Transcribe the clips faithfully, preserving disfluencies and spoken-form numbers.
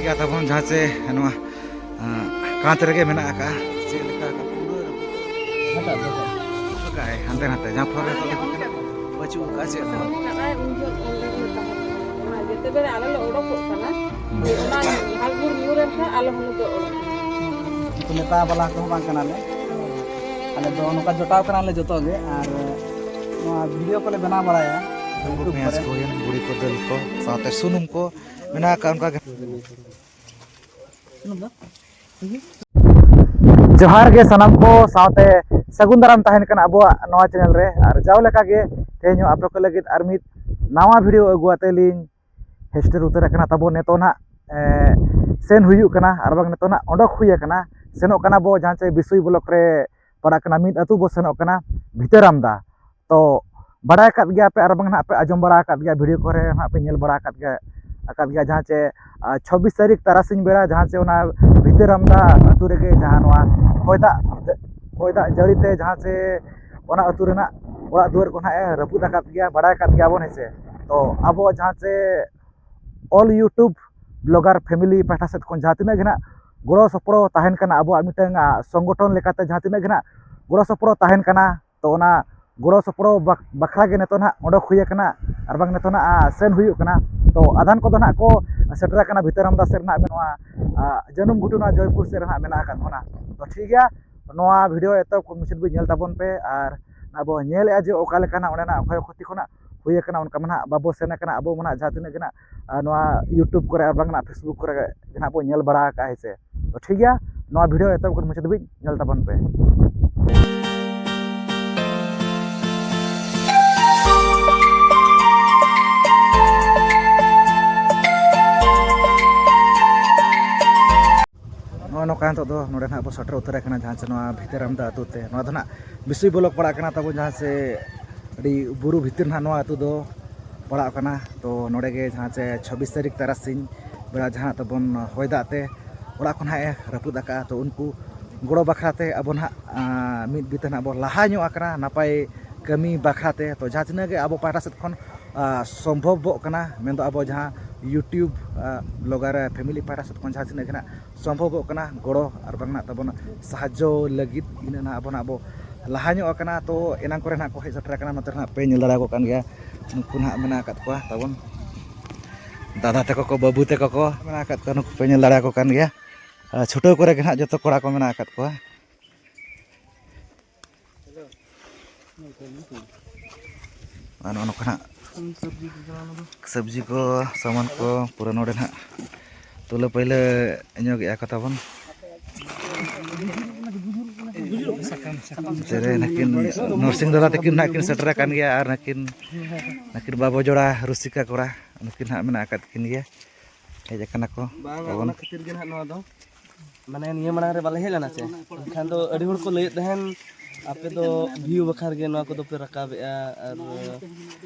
ᱜᱮᱭᱟ ᱛᱟᱵᱚᱱ, ᱡᱟᱦᱟᱸ ᱪᱮ ᱱᱚᱣᱟ, ᱟᱸ, ᱠᱟᱸᱛ ᱨᱮᱜᱮ ᱢᱮᱱᱟᱜ ᱟᱠᱟᱜᱼᱟ᱾ ᱪᱮᱫ ᱞᱮᱠᱟ ᱯᱩᱨᱟᱹ ᱨᱟᱹᱯᱩᱫ ᱟᱠᱟᱜᱼᱟᱭ, ᱦᱟᱱᱛᱮ ᱱᱟᱛᱮ ᱡᱟᱦᱟᱸ ᱯᱷᱚᱨ ᱨᱮ ᱵᱟᱹᱪᱩᱜ ᱟᱠᱟᱫᱼᱟ ᱪᱮᱫ ᱦᱚᱸ᱾ ᱱᱚᱜᱼᱚᱭ ᱩᱱ ᱡᱚᱦᱚᱜ ᱚᱸᱰᱮ ᱜᱮᱞᱮ ᱛᱟᱦᱮᱸ ᱠᱟᱱᱟ᱾ ᱚᱱᱟ ᱡᱮᱛᱮ ᱵᱮᱲᱟ ᱟᱞᱮ ᱞᱮ ᱚᱰᱚᱠᱚᱜ ᱠᱟᱱᱟ, ᱚᱱᱟ ᱦᱟᱲᱜᱩᱲ ᱧᱩᱨ ᱮᱱ ᱠᱷᱟᱱ ᱟᱞᱮ ᱦᱚᱸᱞᱮ ᱫᱟᱹᱲ ᱚᱰᱚᱠ᱾ ᱩᱱᱠᱩ ᱱᱮᱛᱟ ᱵᱟᱞᱟ ᱠᱚᱦᱚᱸ ᱵᱟᱝ ᱠᱟᱱᱟᱞᱮ, ᱟᱞᱮ ᱫᱚ ᱱᱚᱝᱠᱟ ᱡᱚᱴᱟᱣ ᱠᱟᱱᱟᱞᱮ ᱡᱚᱛᱚ ᱜᱮ, ᱟᱨ ᱱᱚᱣᱟ ᱵᱷᱤᱰᱤᱭᱳ ᱠᱚᱞᱮ ᱵᱮᱱᱟᱣ ᱵᱟᱲᱟᱭᱟ YouTube ᱯᱮᱸᱭᱟᱡᱽ ᱠᱚᱨᱮ᱾ ᱠᱚ ᱦᱩᱭᱮᱱ, ᱵᱩᱲᱤ ᱠᱚ, ᱫᱟᱹᱞ ᱠᱚ, ᱥᱟᱶᱛᱮ ᱥᱩᱱᱩᱢ ᱠᱚ ᱢᱮᱱᱟᱜ ᱟᱠᱟᱫ, ᱚᱱᱠᱟ ᱜᱮ᱾ ᱡᱚᱦᱟᱨ ᱜᱮ ᱥᱟᱱᱟᱢ ᱠᱚ, ᱥᱟᱶᱛᱮ ᱥᱟᱹᱜᱩᱱ ᱫᱟᱨᱟᱢ ᱛᱟᱦᱮᱱ ᱠᱟᱱᱟ ᱟᱵᱚᱣᱟᱜ ᱱᱚᱣᱟ ᱪᱮᱱᱮᱞ ᱨᱮ᱾ ᱟᱨ ᱡᱟᱣ ᱞᱮᱠᱟ ᱜᱮ ᱛᱮᱦᱮᱧ ᱦᱚᱸ ᱟᱯᱮ ᱠᱚ ᱞᱟᱹᱜᱤᱫ ᱟᱨ ᱢᱤᱫ ᱱᱟᱣᱟ ᱵᱷᱤᱰᱤᱭᱳ ᱟᱹᱜᱩ ᱟᱛᱮ ᱞᱤᱧ ᱥᱮᱴᱮᱨ ᱩᱛᱟᱹᱨ ᱟᱠᱟᱱᱟ᱾ ᱛᱟᱵᱚ ᱱᱤᱛᱚᱜ ᱱᱟᱦᱟᱜ, ᱮ, ᱥᱮᱱ ᱦᱩᱭᱩᱜ ᱠᱟᱱᱟ, ᱟᱨ ᱵᱟᱝ ᱱᱤᱛᱚᱜ ᱱᱟᱦᱟᱜ ᱚᱰᱚᱠ ᱦᱩᱭ ᱟᱠᱟᱱᱟ, ᱥᱮᱱᱚᱜ ᱠᱟᱱᱟ ᱵᱚ ᱡᱟᱦᱟᱸ ᱪᱮ ᱵᱤᱥᱩᱭ ᱵᱞᱚᱠ ᱨᱮ ᱯᱟᱲᱟᱜ ᱠᱟᱱᱟ ᱢᱤᱫ ᱟᱹᱛᱩ ᱵᱚ ᱥᱮᱱᱚᱜ ᱠᱟᱱᱟ, ᱵᱷᱤᱛᱟᱹᱨᱟᱢᱫᱟ᱾ ᱛᱚ ᱵᱟᱲᱟᱭ ᱟᱠᱟᱫ ᱜᱮᱭᱟ ᱯᱮ, ᱟᱨ ᱵᱟᱝ ᱱᱟᱦᱟᱜ ᱯᱮ ᱟᱸᱡᱚᱢ ᱵᱟᱲᱟ ᱟᱠᱟᱫ ᱜᱮᱭᱟ, ᱵᱷᱤᱰᱤᱭᱳ ᱠᱚᱨᱮ ᱱᱟᱦᱟᱜ ᱯᱮ ᱧᱮᱞ ᱵᱟᱲᱟ ᱟᱠᱟᱫ ᱜᱮᱭᱟ, ᱟᱠᱟᱫ ᱜᱮᱭᱟ, ᱡᱟᱦᱟᱸ ᱪᱮ, ᱟ, ᱪᱷᱚᱵᱵᱤᱥ ᱛᱟᱹᱨᱤᱠᱷ ᱛᱟᱨᱟᱥᱤᱧ ᱵᱮᱲᱟ ᱡᱟᱦᱟᱸ ᱪᱮ ᱚᱱᱟ ᱵᱷᱤᱛᱟᱹᱨᱟᱢᱫᱟ ᱟᱹᱛᱩ ᱨᱮᱜᱮ ᱡᱟᱦᱟᱸ ᱱᱚᱣᱟ ᱦᱚᱭ ᱫᱟᱜ, ᱦᱚᱭ ᱫᱟᱜ ᱡᱟᱹᱲᱤ ᱛᱮ ᱡᱟᱦᱟᱸ ᱪᱮ ᱚᱱᱟ ᱟᱹᱛᱩ ᱨᱮᱱᱟᱜ ᱚᱲᱟᱜ ᱫᱩᱣᱟᱹᱨ ᱠᱚ ᱱᱟᱦᱟᱜ ᱮ ᱨᱟᱹᱯᱩᱫ ᱟᱠᱟᱫ ᱜᱮᱭᱟ, ᱵᱟᱲᱟᱭ ᱟᱠᱟᱫ ᱜᱮᱭᱟ ᱵᱚᱱ, ᱦᱮᱸ ᱥᱮ᱾ ᱛᱚ ᱟᱵᱚ ᱡᱟᱦᱟᱸ ᱪᱮ all YouTube blogger family ᱯᱟᱦᱴᱟ ᱥᱮᱫ ᱠᱷᱚᱱ ᱡᱟᱦᱟᱸ ᱛᱤᱱᱟᱹᱜ ᱜᱮ ᱱᱟᱦᱟᱜ ᱜᱚᱲᱚ ᱥᱚᱯᱚᱦᱚᱫ ᱛᱟᱦᱮᱱ ᱠᱟᱱᱟ, ᱟᱵᱚᱣᱟᱜ ᱢᱤᱫᱴᱟᱝ, ᱟ, ᱥᱚᱝᱜᱚᱴᱷᱚᱱ ᱞᱮᱠᱟᱛᱮ ᱡᱟᱦᱟᱸ ᱛᱤᱱᱟᱹᱜ ᱜᱮ ᱱᱟᱦᱟᱜ ᱜᱚᱲᱚ ᱥᱚᱯᱚᱦᱚᱫ ᱛᱟᱦᱮᱱ ᱠᱟᱱᱟ, ᱛᱚ ᱚᱱᱟ ᱜᱚᱲᱚ ᱥᱚᱯᱚᱦᱚᱫ ᱵᱟᱠ-, ᱵᱟᱠᱷᱨᱟ ᱜᱮ ᱱᱤᱛᱚᱜ ᱱᱟᱦᱟᱜ ᱚᱰᱚᱠ ᱦᱩᱭ ᱟᱠᱟᱱᱟ, ᱟᱨ ᱵᱟᱝ ᱱᱤᱛᱚᱜ ᱱᱟᱦᱟᱜ, ᱟ, ᱥᱮᱱ ᱦᱩᱭᱩᱜ ᱠᱟᱱᱟ᱾ ᱛᱚ ᱟᱫᱷᱟᱱ ᱠᱚᱫᱚ ᱱᱟᱦᱟᱜ ᱠᱚ ᱥᱮᱴᱮᱨ ᱟᱠᱟᱱᱟ ᱵᱷᱤᱛᱟᱹᱨᱟᱢᱫᱟ ᱥᱮᱫ ᱨᱮᱱᱟᱜ ᱱᱚᱣᱟ, ᱟ, ᱡᱟᱹᱱᱩᱢ ᱜᱷᱩᱴᱩ ᱱᱚᱣᱟ ᱡᱚᱭᱯᱩᱨ ᱥᱮᱫ ᱨᱮ ᱱᱟᱦᱟᱜ ᱢᱮᱱᱟᱜ ᱟᱠᱟᱫ ᱵᱚᱱᱟ᱾ ᱛᱚ ᱴᱷᱤᱠ ᱜᱮᱭᱟ, ᱱᱚᱣᱟ ᱵᱷᱤᱰᱤᱭᱳ ᱮᱛᱚᱦᱚᱵ ᱠᱷᱚᱱ ᱢᱩᱪᱟᱹᱫ ᱵᱤᱱ ᱧᱮᱞ ᱛᱟᱵᱚᱱ ᱯᱮ, ᱟᱨ ᱟᱵᱚ ᱧᱮᱞᱮᱫᱼᱟ ᱡᱮ ᱚᱠᱟ ᱞᱮᱠᱟᱱᱟᱜ ᱚᱸᱰᱮᱱᱟᱜ ᱠᱷᱚᱭ ᱠᱷᱚᱛᱤ ᱠᱷᱚᱱᱟᱜ ᱦᱩᱭ ᱟᱠᱟᱱᱟ, ᱚᱱᱠᱟ ᱢᱟ ᱱᱟᱦᱟᱜ ᱵᱟᱵᱚ ᱥᱮᱱ ᱟᱠᱟᱱᱟ᱾ ᱟᱵᱚ ᱢᱟ ᱱᱟᱦᱟᱜ ᱡᱟᱦᱟᱸ ᱛᱤᱱᱟᱹᱜ ᱜᱮ ᱱᱟᱦᱟᱜ, ᱟᱨ ᱱᱚᱣᱟ YouTube ᱠᱚᱨᱮ ᱟᱨ ᱵᱟᱝ ᱱᱟᱦᱟᱜ Facebook ᱠᱚᱨᱮ ᱜᱮ ᱱᱟᱦᱟᱜ ᱵᱚᱱ ᱧᱮᱞ ᱵᱟᱲᱟ ᱟᱠᱟᱫᱼᱟ, ᱦᱮᱸ ᱥᱮ᱾ ᱛᱚ ᱴᱷᱤᱠ ᱜᱮᱭᱟ, ᱱᱚᱣᱟ ᱵᱷᱤᱰᱤᱭᱳ ᱮᱛᱚᱦᱚᱵ ᱠᱷᱚᱱ ᱢᱩᱪᱟᱹᱫ ᱫᱷᱟᱹᱵᱤᱡ ᱧᱮᱞ ᱛᱟᱵᱚᱱ ᱯᱮ᱾ ᱱᱚᱜᱼᱚ ᱱᱚᱝᱠᱟ ᱱᱤᱛᱚᱜ ᱫᱚ ᱱᱚᱰᱮ ᱱᱟᱦᱟᱜ ᱵᱚ ᱥᱮᱴᱮᱨ ᱩᱛᱟᱹᱨ ᱟᱠᱟᱱᱟ, ᱡᱟᱦᱟᱸ ᱪᱮ ᱱᱚᱣᱟ ᱵᱷᱤᱛᱟᱹᱨᱟᱢᱫᱟ ᱟᱹᱛᱩ ᱛᱮ᱾ ᱱᱚᱣᱟ ᱫᱚ ᱱᱟᱦᱟᱜ ᱵᱤᱥᱩᱭ ᱵᱞᱚᱠ ᱯᱟᱲᱟᱜ ᱠᱟᱱᱟ ᱛᱟᱵᱚ, ᱡᱟᱦᱟᱸ ᱪᱮ ᱟᱹᱰᱤ ᱵᱩᱨᱩ ᱵᱷᱤᱛᱤᱨ ᱱᱟᱦᱟᱜ ᱱᱚᱣᱟ ᱟᱹᱛᱩ ᱫᱚ ᱯᱟᱲᱟᱜ ᱠᱟᱱᱟ᱾ ᱛᱚ ᱱᱚᱰᱮ ᱜᱮ ᱡᱟᱦᱟᱸ ᱪᱮ ᱪᱷᱟᱵᱵᱤᱥ ᱛᱟᱹᱨᱤᱠᱷ ᱛᱟᱨᱟᱥᱤᱧ ᱵᱮᱲᱟ ᱡᱟᱦᱟᱸ ᱛᱟᱵᱚᱱ ᱦᱚᱭ ᱫᱟᱜ ᱛᱮ ᱚᱲᱟᱜ ᱠᱚ ᱱᱟᱦᱟᱜ ᱮ ᱨᱟᱹᱯᱩᱫ ᱟᱠᱟᱫᱼᱟ, ᱛᱚ ᱩᱱᱠᱩ ᱜᱚᱲᱚ ᱵᱟᱠᱷᱨᱟ ᱛᱮ ᱟᱵᱚ ᱱᱟᱦᱟᱜ, ᱟᱸ, ᱢᱤᱫ ᱵᱤᱛᱟᱹ ᱱᱟᱦᱟᱜ ᱵᱚ ᱞᱟᱦᱟ ᱧᱚᱜ ᱟᱠᱟᱱᱟ ᱱᱟᱯᱟᱭ ᱠᱟᱹᱢᱤ ᱵᱟᱠᱷᱨᱟ ᱛᱮ᱾ ᱛᱚ ᱡᱟᱦᱟᱸ ᱛᱤᱱᱟᱹᱜ ᱜᱮ ᱟᱵᱚ ᱯᱟᱦᱴᱟ ᱥᱮᱫ ᱠᱷᱚᱱ, ᱟᱸ, ᱥᱚᱢᱵᱷᱚᱵᱚᱜ ᱠᱟᱱᱟ, ᱢᱮᱱᱫᱚ ᱟᱵᱚ ᱡᱟᱦᱟᱸ YouTube, ᱟ, blogger family ᱯᱟᱦᱴᱟ ᱥᱮᱫ ᱠᱷᱚᱱ ᱡᱟᱦᱟᱸ ᱛᱤᱱᱟᱹᱜ ᱜᱮ ᱱᱟᱜ ᱥᱚᱢᱵᱷᱚᱵᱚᱜ ᱠᱟᱱᱟ ᱜᱚᱲᱚ ᱟᱨ ᱵᱟᱝ ᱱᱟᱜ ᱛᱟᱵᱚᱱ ᱥᱟᱦᱟᱡᱽᱡᱚ ᱞᱟᱹᱜᱤᱫ, ᱤᱱᱟᱹᱜ ᱱᱟᱜ ᱟᱵᱚ ᱱᱟᱜ ᱵᱚ ᱞᱟᱦᱟ ᱧᱚᱜ ᱟᱠᱟᱱᱟ᱾ ᱛᱚ ᱮᱱᱟᱝ ᱠᱚᱨᱮ ᱱᱟᱜ ᱠᱚ ᱦᱮᱡ ᱥᱮᱴᱮᱨ ᱟᱠᱟᱱᱟ, ᱱᱚᱛᱮ ᱨᱮ ᱱᱟᱜ ᱯᱮ ᱧᱮᱞ ᱫᱟᱲᱮᱭᱟᱠᱚ ᱠᱟᱱ ᱜᱮᱭᱟ, ᱱᱩᱠᱩ ᱱᱟᱜ ᱢᱮᱱᱟᱜ ᱟᱠᱟᱫ ᱠᱚᱣᱟ ᱛᱟᱵᱚᱱ ᱫᱟᱫᱟ ᱛᱟᱠᱚ ᱠᱚ, ᱵᱟᱹᱵᱩ ᱛᱟᱠᱚ ᱠᱚ ᱢᱮᱱᱟᱜ ᱟᱠᱟᱫ ᱠᱚᱣᱟ, ᱱᱩᱠᱩ ᱯᱮ ᱧᱮᱞ ᱫᱟᱲᱮᱭᱟᱠᱚ ᱠᱟᱱ ᱜᱮᱭᱟ᱾ ᱟᱨ ᱪᱷᱩᱴᱟᱹᱣ ᱠᱚᱨᱮ ᱜᱮ ᱱᱟᱜ ᱡᱚᱛᱚ ᱠᱚᱲᱟ ᱠᱚ ᱢᱮᱱᱟᱜ ᱟᱠᱟᱫ ᱠᱚᱣᱟ᱾ ᱟᱨ ᱱᱚᱜᱼᱚ ᱱᱚᱝᱠᱟ ᱱᱟᱜ ᱥᱚᱵᱽᱡᱤ ᱠᱚ ᱥᱟᱢᱟᱱ ᱠᱚ ᱯᱩᱨᱟᱹ ᱱᱚᱰᱮ ᱱᱟᱜ ᱛᱩᱞᱟᱹ ᱯᱟᱹᱭᱞᱟᱹ ᱧᱚᱜᱮᱜᱼᱟ ᱠᱚ ᱛᱟᱵᱚᱱ᱾ ᱱᱚᱛᱮ ᱨᱮ ᱱᱟᱹᱠᱤᱱ ᱱᱚᱨᱥᱤᱝ ᱫᱟᱫᱟ ᱛᱟᱹᱠᱤᱱ ᱱᱟᱜ ᱠᱤᱱ ᱥᱮᱴᱮᱨ ᱟᱠᱟᱱ ᱜᱮᱭᱟ, ᱟᱨ ᱱᱟᱹᱠᱤᱱ ᱱᱟᱹᱠᱤᱱ ᱵᱟᱵᱚ ᱡᱚᱲᱟ ᱨᱩᱥᱤᱠᱟ ᱠᱚᱲᱟ ᱱᱩᱠᱤᱱ ᱦᱟᱸᱜ ᱢᱮᱱᱟᱜ ᱟᱠᱟᱫ ᱠᱤᱱ ᱜᱮᱭᱟ, ᱦᱮᱡ ᱟᱠᱟᱱᱟ ᱠᱚ ᱵᱟᱝ, ᱛᱟᱵᱚᱱ᱾ ᱚᱱᱟ ᱠᱷᱟᱹᱛᱤᱨ ᱜᱮ ᱱᱟᱦᱟᱜ ᱱᱚᱣᱟ ᱫᱚ, ᱢᱟᱱᱮ ᱱᱤᱭᱟᱹ ᱢᱟᱲᱟᱝ ᱨᱮ ᱵᱟᱞᱮ ᱦᱮᱡ ᱞᱮᱱᱟ ᱥᱮ, ᱮᱱᱠᱷᱟᱱ ᱫᱚ ᱟᱹᱰᱤ ᱦᱚᱲ ᱠᱚ ᱞᱟᱹᱭᱮᱫ ᱛᱟᱦᱮᱱ, ᱟᱯᱮ ᱫᱚ ᱵᱷᱤᱭᱩ ᱵᱟᱠᱷᱨᱟ ᱜᱮ ᱱᱚᱣᱟ ᱠᱚᱫᱚ ᱯᱮ ᱨᱟᱠᱟᱵᱮᱜᱼᱟ, ᱟᱨ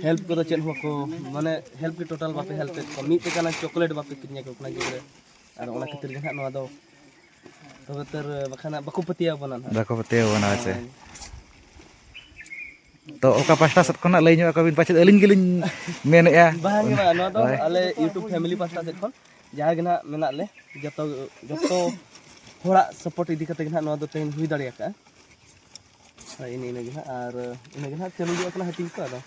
ᱦᱮᱞᱯ ᱠᱚᱫᱚ ᱪᱮᱫ ᱦᱚᱸ ᱵᱟᱠᱚ, ᱢᱟᱱᱮ ᱦᱮᱞᱯ ᱜᱮ ᱴᱳᱴᱟᱞ ᱵᱟᱯᱮ ᱦᱮᱞᱯ ᱮᱫ ᱠᱚᱣᱟ, ᱢᱤᱫ ᱴᱟᱠᱟ ᱨᱮᱱᱟᱜ ᱪᱚᱠᱞᱮᱴ ᱵᱟᱯᱮ ᱠᱤᱨᱤᱧ ᱟᱠᱚ ᱠᱟᱱᱟ ᱜᱤᱫᱽᱨᱟᱹ, ᱟᱨ ᱚᱱᱟ ᱠᱷᱟᱹᱛᱤᱨ ᱜᱮ ᱱᱟᱦᱟᱜ ᱱᱚᱣᱟ ᱫᱚ, ᱛᱚᱵᱮ ᱛᱚ ᱵᱟᱠᱷᱟᱱ ᱵᱟᱠᱚ ᱯᱟᱹᱛᱭᱟᱹᱣ ᱟᱵᱚᱱᱟ ᱱᱟᱦᱟᱜ᱾ ᱵᱟᱠᱚ ᱯᱟᱹᱛᱭᱟᱹᱣ ᱟᱵᱚᱱᱟ, ᱦᱮᱸ ᱥᱮ? ᱦᱳᱭ᱾ ᱛᱚ ᱚᱠᱟ ᱯᱟᱦᱴᱟ ᱥᱮᱫ ᱠᱷᱚᱱᱟᱜ ᱞᱟᱹᱭ ᱧᱚᱜ ᱟᱠᱚ ᱵᱤᱱ, ᱯᱟᱪᱮᱫ ᱟᱹᱞᱤᱧ ᱜᱮᱞᱤᱧ ᱢᱮᱱᱮᱫᱼᱟ᱾ ᱵᱟᱝ ᱜᱮ ᱵᱟᱝ, ᱱᱚᱣᱟ ᱫᱚ ᱦᱳᱭ᱾ ᱟᱞᱮ YouTube family ᱯᱟᱦᱴᱟ ᱥᱮᱫ ᱠᱷᱚᱱ ᱡᱟᱦᱟᱸ ᱜᱮ ᱱᱟᱦᱟᱜ ᱢᱮᱱᱟᱜ ᱞᱮ, ᱡᱚᱛᱚ, ᱡᱚᱛᱚ ᱦᱚᱲᱟᱜ ᱥᱟᱯᱳᱨᱴ ᱤᱫᱤ ᱠᱟᱛᱮ ᱜᱮ ᱱᱟᱦᱟᱜ ᱱᱚᱣᱟ ᱫᱚ ᱛᱮᱦᱮᱧ ᱦᱩᱭ ᱫᱟᱲᱮ ᱟᱠᱟᱫᱼᱟ᱾ ᱦᱳᱭ, ᱤᱱᱟᱹ, ᱤᱱᱟᱹ ᱜᱮ ᱱᱟᱦᱟᱜ, ᱟᱨ ᱤᱱᱟᱹ ᱜᱮ ᱱᱟᱦᱟᱜ ᱪᱟᱹᱞᱩ ᱜᱚᱫ ᱠᱟᱱᱟ ᱦᱟᱹᱴᱤᱧ ᱠᱚ, ᱟᱫᱚ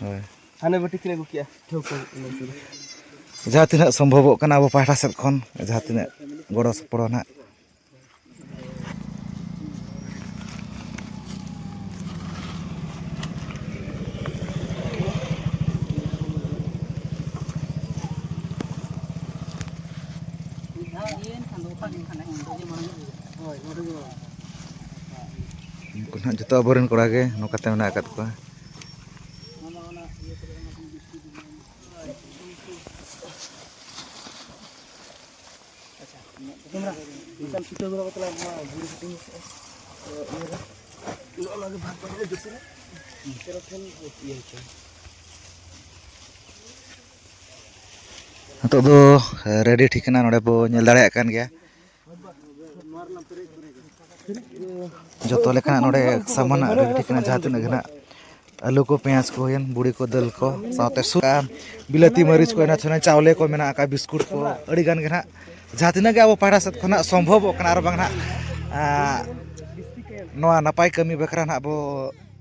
ᱦᱳᱭ᱾ ᱦᱟᱱᱮ ᱵᱟᱹᱴᱤ ᱠᱤᱱ ᱟᱹᱜᱩ ᱠᱮᱜᱼᱟ, ᱴᱷᱟᱹᱣᱠᱟᱹ ᱤᱱᱟᱹ ᱠᱚᱫᱚ᱾ ᱡᱟᱦᱟᱸ ᱛᱤᱱᱟᱹᱜ ᱥᱚᱢᱵᱷᱚᱵᱚᱜ ᱠᱟᱱᱟ ᱟᱵᱚ ᱯᱟᱦᱴᱟ ᱥᱮᱫ ᱠᱷᱚᱱ, ᱡᱟᱦᱟᱸ ᱛᱤᱱᱟᱹᱜ ᱜᱚᱲᱚ ᱥᱚᱯᱚᱦᱚᱫ ᱱᱟᱦᱟᱜ᱾ ᱩᱱᱠᱩ ᱱᱟᱦᱟᱜ ᱡᱚᱛᱚ ᱟᱵᱚᱨᱮᱱ ᱠᱚᱲᱟ ᱜᱮ ᱱᱚᱝᱠᱟᱛᱮ ᱢᱮᱱᱟᱜ ᱟᱠᱟᱫ ᱠᱚᱣᱟ᱾ ᱱᱤᱛᱚᱜ ᱫᱚ ᱨᱮᱰᱤ ᱴᱷᱤᱠ ᱠᱟᱱᱟ, ᱱᱚᱰᱮ ᱵᱚ ᱧᱮᱞ ᱫᱟᱲᱮᱭᱟᱜ ᱠᱟᱱ ᱜᱮᱭᱟ᱾ ᱡᱚᱛᱚ ᱞᱮᱠᱟᱱᱟᱜ ᱱᱚᱰᱮ ᱥᱟᱢᱟᱱ ᱨᱮᱰᱤ ᱴᱷᱤᱠ ᱠᱟᱱᱟ, ᱡᱟᱦᱟᱸ ᱛᱤᱱᱟᱹᱜ ᱜᱮ ᱱᱟᱜ ᱟᱹᱞᱩ ᱠᱚ, ᱯᱮᱸᱭᱟᱡᱽ ᱠᱚ ᱦᱩᱭᱮᱱ, ᱵᱩᱲᱤ ᱠᱚ, ᱫᱟᱹᱞ ᱠᱚ, ᱥᱟᱶᱛᱮ ᱥᱩ-, ᱵᱤᱞᱟᱹᱛᱤ ᱢᱟᱹᱨᱤᱪ ᱠᱚ, ᱮᱱᱟ ᱪᱷᱟᱱᱟ ᱪᱟᱣᱞᱮ ᱠᱚ ᱢᱮᱱᱟᱜ ᱟᱠᱟᱫ, ᱵᱤᱥᱠᱩᱴ ᱠᱚ, ᱟᱹᱰᱤ ᱜᱟᱱ ᱜᱮ ᱱᱟᱦᱟᱜ ᱡᱟᱦᱟᱸ ᱛᱤᱱᱟᱹᱜ ᱜᱮ ᱟᱵᱚ ᱯᱟᱦᱴᱟ ᱥᱮᱫ ᱠᱷᱚᱱᱟᱜ ᱥᱚᱢᱵᱷᱚᱵᱚᱜ ᱠᱟᱱᱟ, ᱟᱨ ᱵᱟᱝ ᱱᱟᱦᱟᱜ, ᱟᱸ, ᱱᱚᱣᱟ ᱱᱟᱯᱟᱭ ᱠᱟᱹᱢᱤ ᱵᱟᱠᱷᱨᱟ ᱱᱟᱦᱟᱜ ᱟᱵᱚ